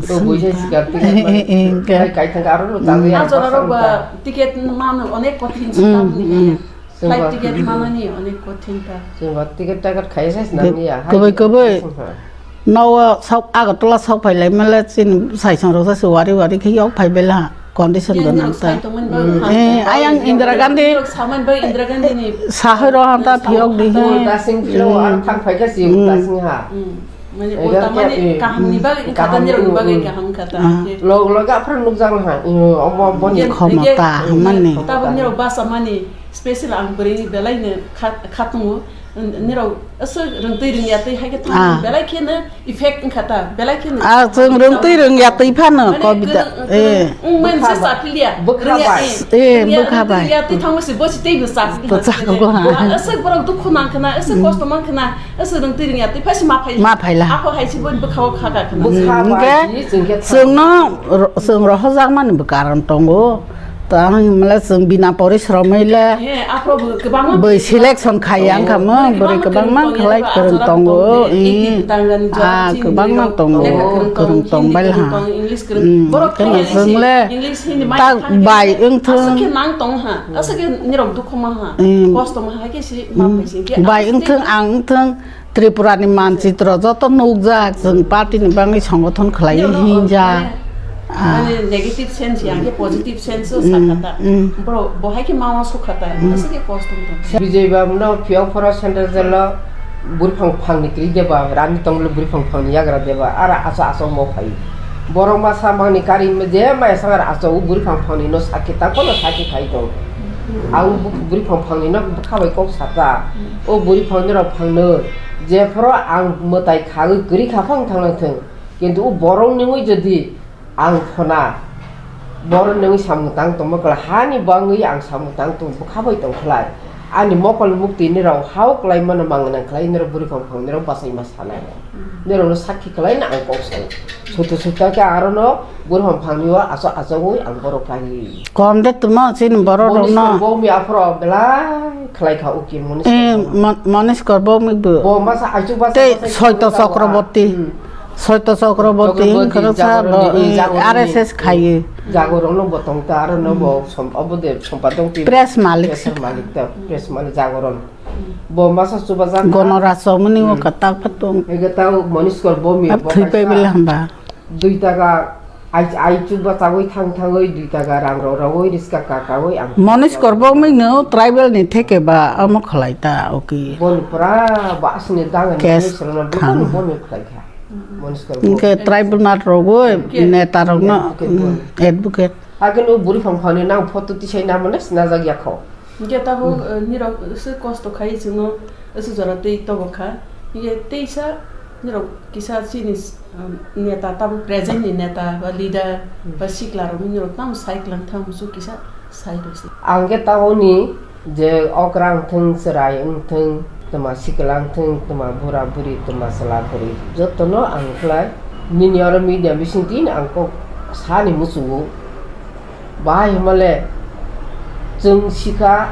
Hwnkhe. Ticket mano onek kothin. Flight ticket manani onek kothin ta. Chwngba ticket takat khaisa se nangya. Kwbwi, kwbwi. Nogo sok Agartala sok phai lai male chini saisong rok se wari wari khe yok phai bela condition gwnang ta. Eh, ayang Indira Gandhi. Sahai ro hanta phiyok di. Ulta sing philo ar thang phai kha si ulta sing ha. Mane ulta mane kaham ni bagwi wngkha ta, nirok ni bagwi kaham wngkha ta. Log log aphra nukjak ha. Omo boni khomota mane. Tabuk nirok basa mani special ang bwrwi belai no kha-, khatungo. Nirok aswk rwngtwi rwngya twi hai khe thang belai khe no effect wngkha ta, belai khe no. Ah, chwng rwngtwi rwngya twi phano mane kobita. Kwrwng, kwrwng wngmani se chapiliya. Bwkha bai. Eh, bwkha bai. Rwngya twi thangma se bo se tei bo chapiliya. Aswk borok dukhu mang khna, aswk kosto mang khna. Aswk rwngtwi rwngya twi phai se ma phai. Ma phaila. Ako hai se bo bwkha o kha ka khna. Bwkha bai, chwng khe chwngno ro-, chwng rohorjakmani bo karon tongo. Tang himle chwng bina porisromwi le. He, aphro bo kwbangma bwi selection khai ang kha mo, bwrwi kwbangma khlai kwrwng tongo. Ah, kwbangma tongo, kwrwng tong bai ha. English kwrwng. Borok khe chwng le tak bai wng thung. Aswk khe nang tong ha. Aswk khe nirok dukhu ma ha. Kosto ma ha khe si ma phai si khe. Bai wng thung, ang wng thung. Tripura ni manchitro joto nukjak, chwng party ni bagwi songothon khlaiwi hinjak. Mane negative sense ya, hwnkhe positive sense o sakha ta. Borok bo hai khe ma uansukha ta, aswk khe kosto wng tong. Bijay Babu no phiyok phoro Central Jail o bwrwi phang phang ni kwrwi de ba, rani tongmolo bwrwi phang phang ni yagra de ba, ara acha acha mo phai. Borok masa mangni kari je maya sangar acha o bwrwi phang phang ni no sakhe ta, kono sakhe khai tong. Ang bwrwi phang phang ni no bwkha bai kok sata. O bwrwi phang ni rok phang no. Jephoro ang mwtai khagwi kwrwi kha phang thang nang thung, kintu o borok nungwi jodi ang phona, borok nungwi samung tang tongma khlai, hani bangwi ang samung tang tong bwkha bai tong khlai, ani mokol mukti nirok hao kwlai mano mang nang khlai, nirok bwrwi phang phang nirok bachai ma sanai, nirok no sakhi khlai no ang kok sai, sutu suta khe aro no bwrwi phang phang ni o aso achogwi ang borok khlai. Kom de tuma chini borok rok no. Bo mi aphro belai khlai kha uki Manish Korbo. Eh, Mon-, Manish Korbo mi bo. Bo masa aichu basa. Tei Soito Chakraborty. Soito Chakraborty wngkha sa bo, eh, R S S khaye. Jagoron no bo tong ta aro no bo som-, obo de sompadon ti. Press malik. Press malik ta, press malik jagoron. Bo masa chubajakha. Gonoraj chomani o kata phatung. Ega ta Manish Korbo mi bo thwi pai kaisa. Bela hamba. Dui taka ai, ai chuba chagwi thang thangwi dui taka rang rok rogwi riska ka kawi ang. Manish Korbo mino tribal ni theke ba amo khlai ta, okay. Boni pura basni dang ni case thang. Boni khlai kha. Manish Korbo. Inke tribal mat rogwi neta rok no advocate. Agin o buri phang phang ni nang photo tisai namane sinajak yakho. Hingke tabuk, eh, nirok se kosto khai chwngno se jora twi tobo kha. Hingke teisa nirok kisa chini, um, neta tabuk present ni neta ba leader ba sikla rok nirok tamo sai klang thang musu kisa sai rok se. Ang ke tabuk ni je okra wngthung, chwrai wngthung, twma sikla wngthung, twma bura buri, twma chwla kwrwi jotono ang khlai nini oro media bising twi ang kok sani muchungo. Bahai hwnmale chwng sikha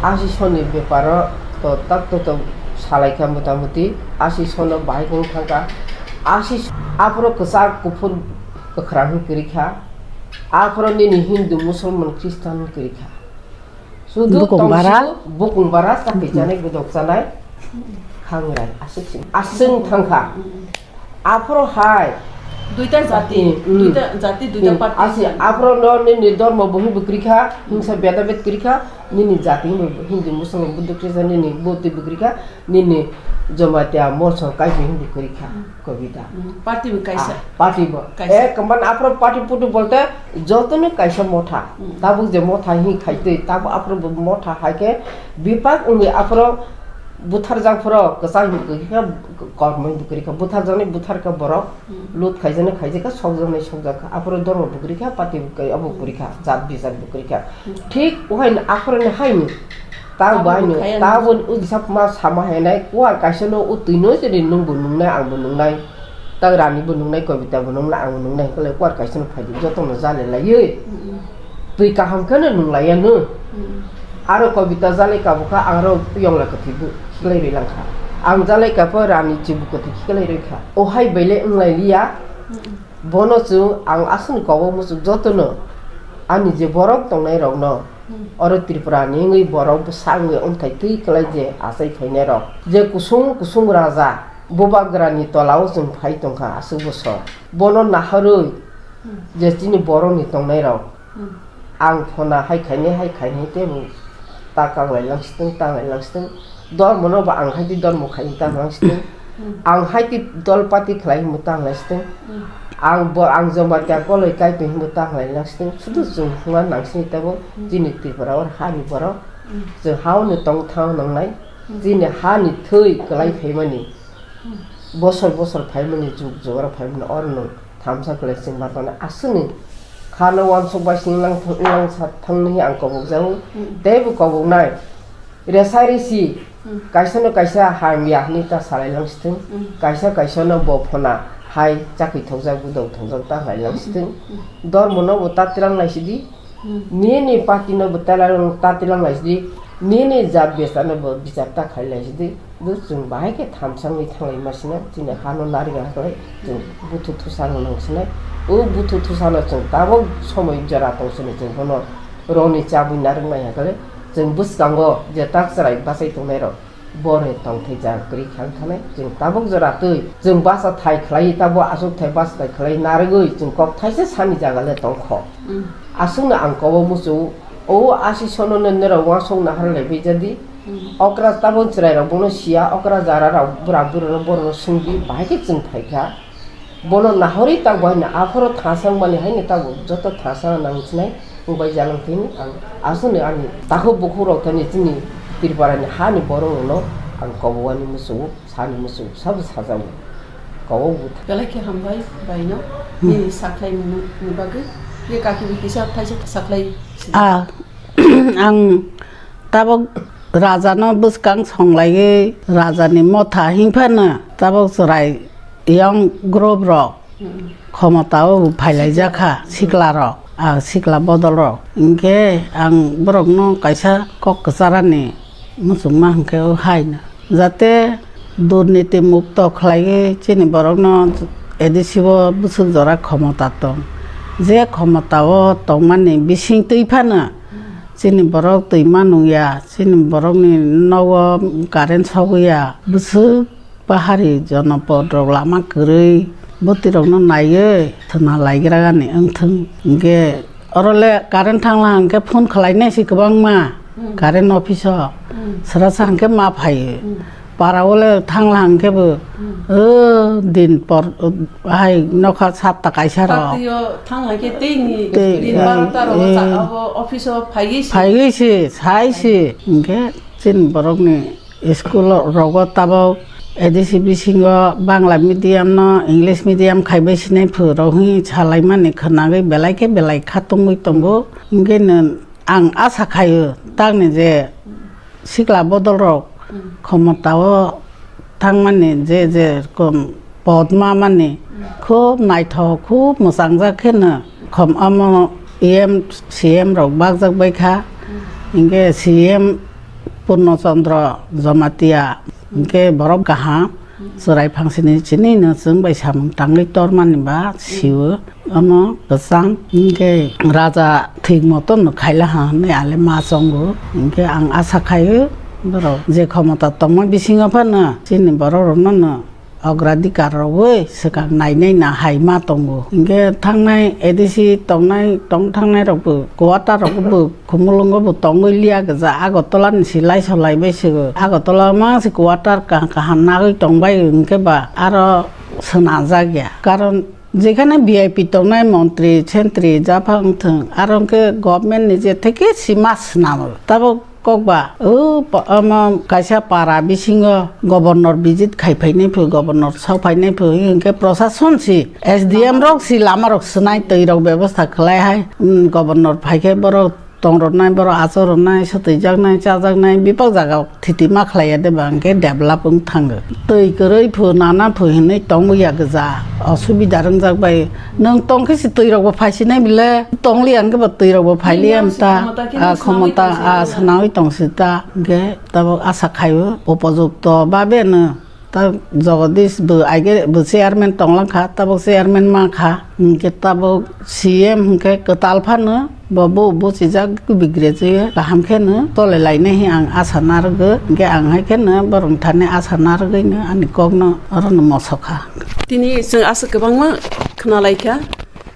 asisoni beparo to tak to to Salaikha mota moti, asi sono bahai kung thangkha. Asi s-, aphuru kwchak kuphur kwkhwrang hwn kwrwi kha. Aphuru nini Hindu, Musulman, Christian hwn kwrwi kha. Sudu bukung bara. Tongsigo bukung bara, chakri chanai, godok chanai, khangrai, aswk sing, aswk thangkha. Aphuru hai duita jati, mm, duita jati, duita party. Asi, aphuru no nini dormo bo hwnwi kwrwi kha, hingsa beda bed kwrwi kha, nini jati hwnwi Hindu, Musulman, Buddha, Christian, nini bo twi bo kwrwi kha, nini Jamatia, Molsor, Kaitor hwnwi kwrwi kha. Kobita. Mm, party bo kaisa. Ah, party bo. Kaisa. Eh, kemban aphuru party putu bolte jotono kaisa motha. Mm. Tabuk je motha hi khaitwi, tabuk aphuru bo motha hai khe bipak wngwi aphuru butharjak phuru kwchang kwrwi kha, kormoi bo kwrwi kha. Butharjakni buthar kha borok, mm, lut khaijaknai khaijak kha, sokjaknai sokjak kha. Aphuru dormo bo kwrwi kha, party bo kwrwi, abo kwrwi kha, jat bijat bo kwrwi kha. Mm. Thik uhaino aphuruni haino. Tabuk tabuk bo haino, khaya tabuk hwnwi. Ujisa ma sama hainai, kuar kaisa no o twi no jodi nwng bo nungnai, ang bo nungnai, tang rani bo nungnai, kobita bo nungnai, ang bo nungnai, hwnkhe lai kuar kaisa no phaidi, joto no jale laiwi. Mm-mm. Twi kaham khe no nung laiya no. Mm-mm. Aro kobita jalai ka bo kha, ang aro yongla kwthwi bo khiklai rwi lang kha. Ang jalai ka pho rani chibu kwthwi khiklai rwi kha. O hai bai le wng lai liya. Mm-mm. Bono chwng ang aswkni kok o muchung jotono ani je borok tongnairokno, hmm, oro Tripura ni wngwi borok bwsa wngwi wngthai twi kwlai je achai phainairok, je kusung kusung raja bubagrani tola o chwng phai tongkha aswk bwswk. Bono naharwi, hmm, je chini borokni tongnairok, hmm. Ang phona hai khainai, hai khainai tei bo ta kanglai langsitwng, tanglai langsitwng. Dormono bo ang hai twi dormo khainai tanglai langsitwng. Hmm. Ang hai twi dol party khlai hinwi tanglai langsitwng. Hmm. Ang bo, ang Jamatia koloi kai twi hinwi tanglai langsitwng. Sudu chwng hwnna nangsini teibo, hmm, chini Tripura o hani borok. Hmm. Chwng hao no tong thang nangnai. Hmm. Chini hani thwi kwlai phaimani. Hmm. Bosor bosor phaimani, jug jora phaimani, oro no thamsa kwlai chwng ma tongnai. Aswkni khano uansuk bai sini lang thang, lang sa thang nini ang kobok jago. Mm. Teibo koboknai. Resa resi, mm, kaisa no kaisa hamya hwnwi ta salai lang sithwng. Mm. Kaisa kaisa no bo phona hai chakri thokjak, budok thokjak ta khlai lang sithwng. Mm. Dormo no bo ta twlang lai sidi. Hmm. Nini party no bo telar ta tilang lai sidi, nini jat besa no bo bichar ta khai lai sidi. Bo chwng bahai khe thamsang ni thanglai ma sina, chini ha no nari ga khlai, chwng buthu thusa no nang sinai. O buthu thusa no chwng tabok somoi jora tong sini chwng bono roni chabwi narwk nai ha khlai, chwng bwskango je tak chwrai bachai tongnai rok. Bore tongthai ja kwrwi kha wngkha nai. Chwng tabuk jora twi chwng basa thai khlai, tabuk aswk thai basa thai khlai narwgwi chwng kok thaisa sani jaga le tongkho. Mm. Aswkno ang kobo muchungo, o asi sono no norok uansuk nahar lai bai jadi. Mm. Okra tabuk chwrai rok bono siya, okra jara rok bura bura rok bono swngdi, bahai khe chwng phai kha. Bono nahorwi tak bo haino aphoro thasa wngmani haino tabuk joto thasa nang sinai wngbai jalang thwini ang aswkno ani takhuk bukhuk rok thani chini Tripura ni hani borok rokno ang kobowani muchungo, sani muchungo sabo sajago. Kobok bwtha. Belai khe hambai baino, hmm, nini sakhlai mungni bagwi. Ye kaki bo kisa thaisa sakhlai. A, ang tabuk raja no bwskang songlaiwi raja ni motha himphano tabuk chwrai young group rok, hmm, khomota o phailaijak kha, sikla rok, a sikla bodol rok. Hinkhe ang borok no kaisa kok kwcharani muchungma hinkhe o hai no, jate durniti mukto khlaiwi chini borok no A D C o bwswk jora khomota tong. Je khomota o tongmani bising twi phano chini borok twi ma nungya, chini borok ni nogo current sogwi ya, bwswk Pahari jonopod rok lama kwrwi bwtwi rokno naiwi thwna laigra gani wngthwng. Hinkhe oro le current thangla hinkhe phone khlainai se kwbangma, hmm, current office o. Hmm. Srasa hinkhe ma phaio. Hmm. Para o le thangla hinkhe bo, hmm, o din por, o hai nokha sapta kaisa rok. Patio thangla hinkhe tei ni, tei, din, eh, barota rok, eh, sa-, abo office o phaiwi se. Phaiwi se, sai se. Hinkhe chini borok ni School rogo tabok A D C bisingo Bangla medium no English medium khaibai sinai phu rok hwnwi salaimani khwnagwi belai khe belai kha tongwi tongo. Hinkhe no ang asa khaio tamni je sikla bodol rok khomota o thangmani je je rokom pod ma mani khub naithok, khub mwchangjak khe no khom omo E M, C M rok bakjak bai kha. Hinkhe C M Purno Chandra Jamatia Hwnkhe borok kaham, chwrai phangsini chini no chwng bai samung tangwi tormani ba sio. Omo kwchang hwnkhe raja thik moton no khaila ha hwnwi ale ma chongo. Hwnkhe ang asa khaio borok je khomota tongma bisingo phano chini borok rokno no ogradikar rogwi swkang nainai na hai ma tongo. Hwnkhe thangnai A D C tongnai tong thangnai rokbo quarter rokbo Khumulwngo bo tongwi liya gija, Agartala ni si laiso laibai se. Agartala ma se quarter kaham kaham nagwi tongbai hwnkhe ba aro swnajak ya. Karon jekhane V I P tongnai montri sentri japha wngthwng, aro hwnkhe government ni je theke si ma swnamo. Tabuk kokba o pa-, omo kaisa para bisingo governor visit khai phainai phu, governor sok phainai phu, hwnkhe prosason si S D M rok si lama rok swnai, twi rok bebosta khlai hai, um, governor phaikhe borok tong rwnai, borok achuk rwnai, swtwijaknai, chajaknai, bebak jaga o thiti ma khlai ya de ba, hwnkhe develop wng thango. Twi kwrwi phu, nana phu hinwi tongwi ya gija, osubida rwngjak bai. Nwng tong khe se twi rok bo phai sinai bile, tong li ya hwnkhe ba twi rok bo phai li ya mta, khomota, ah, swnamwi tong si ta, hwnkhe tabuk asa khaio, upojukto babe no. Ta Jagadish bo aige bo chairman tonglang kha, tabuk chairman ma kha. Hwnkhe tabuk C M hwnkhe kwtal phano bo, bo buchijak bigre je kaham khe no tole lainai hi ang asa narwgo. Hwnkhe ang hai khe no borok thani asa narwgwi no ani kok no oro no mosok kha. Tini chwng aswk kwbangma khna lai kha.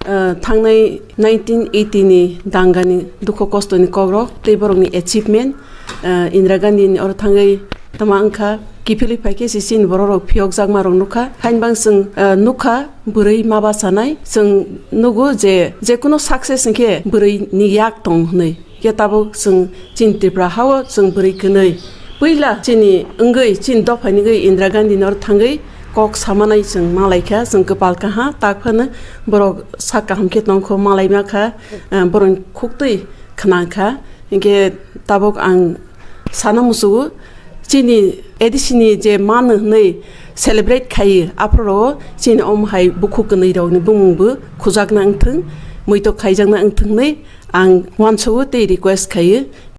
Ah, thangnai nineteen eighty ni dangani dukhu kosto ni kokrok tei borok ni achievement, ah, Indira Gandhi ni oro thangwi tama wngkha, kiphilwi phaikhe se chini borok rok phiyokjakma rok nukha. Hainbang chwng, ah, nukha bwrwi ma bachanai, chwng nugo je, je kuno success hwnkhe bwrwi ni yak tong hwnwi. Khe tabuk chwng chini Tripura hao chwng bwrwi kwnwi. Puila chini wngwi, chini dophani wngwi Indira Gandhi ni oro thangwi kok samanai chwng malaikha, chwng kwpal kaha, tak phano borok sak kaham khe tongkho, malaima kha, eh, borokni khuktwi khna kha. Hinkhe tabuk ang sana musugo, chini A D C ni je mano hwnwi celebrate khaiwi, aphuru chini omo hai bukhuk kwnwi rokni bumung bo khujakna wngthwng, muitok khaijakna wngthwng hwnwi ang uansugo tei request khaiwi.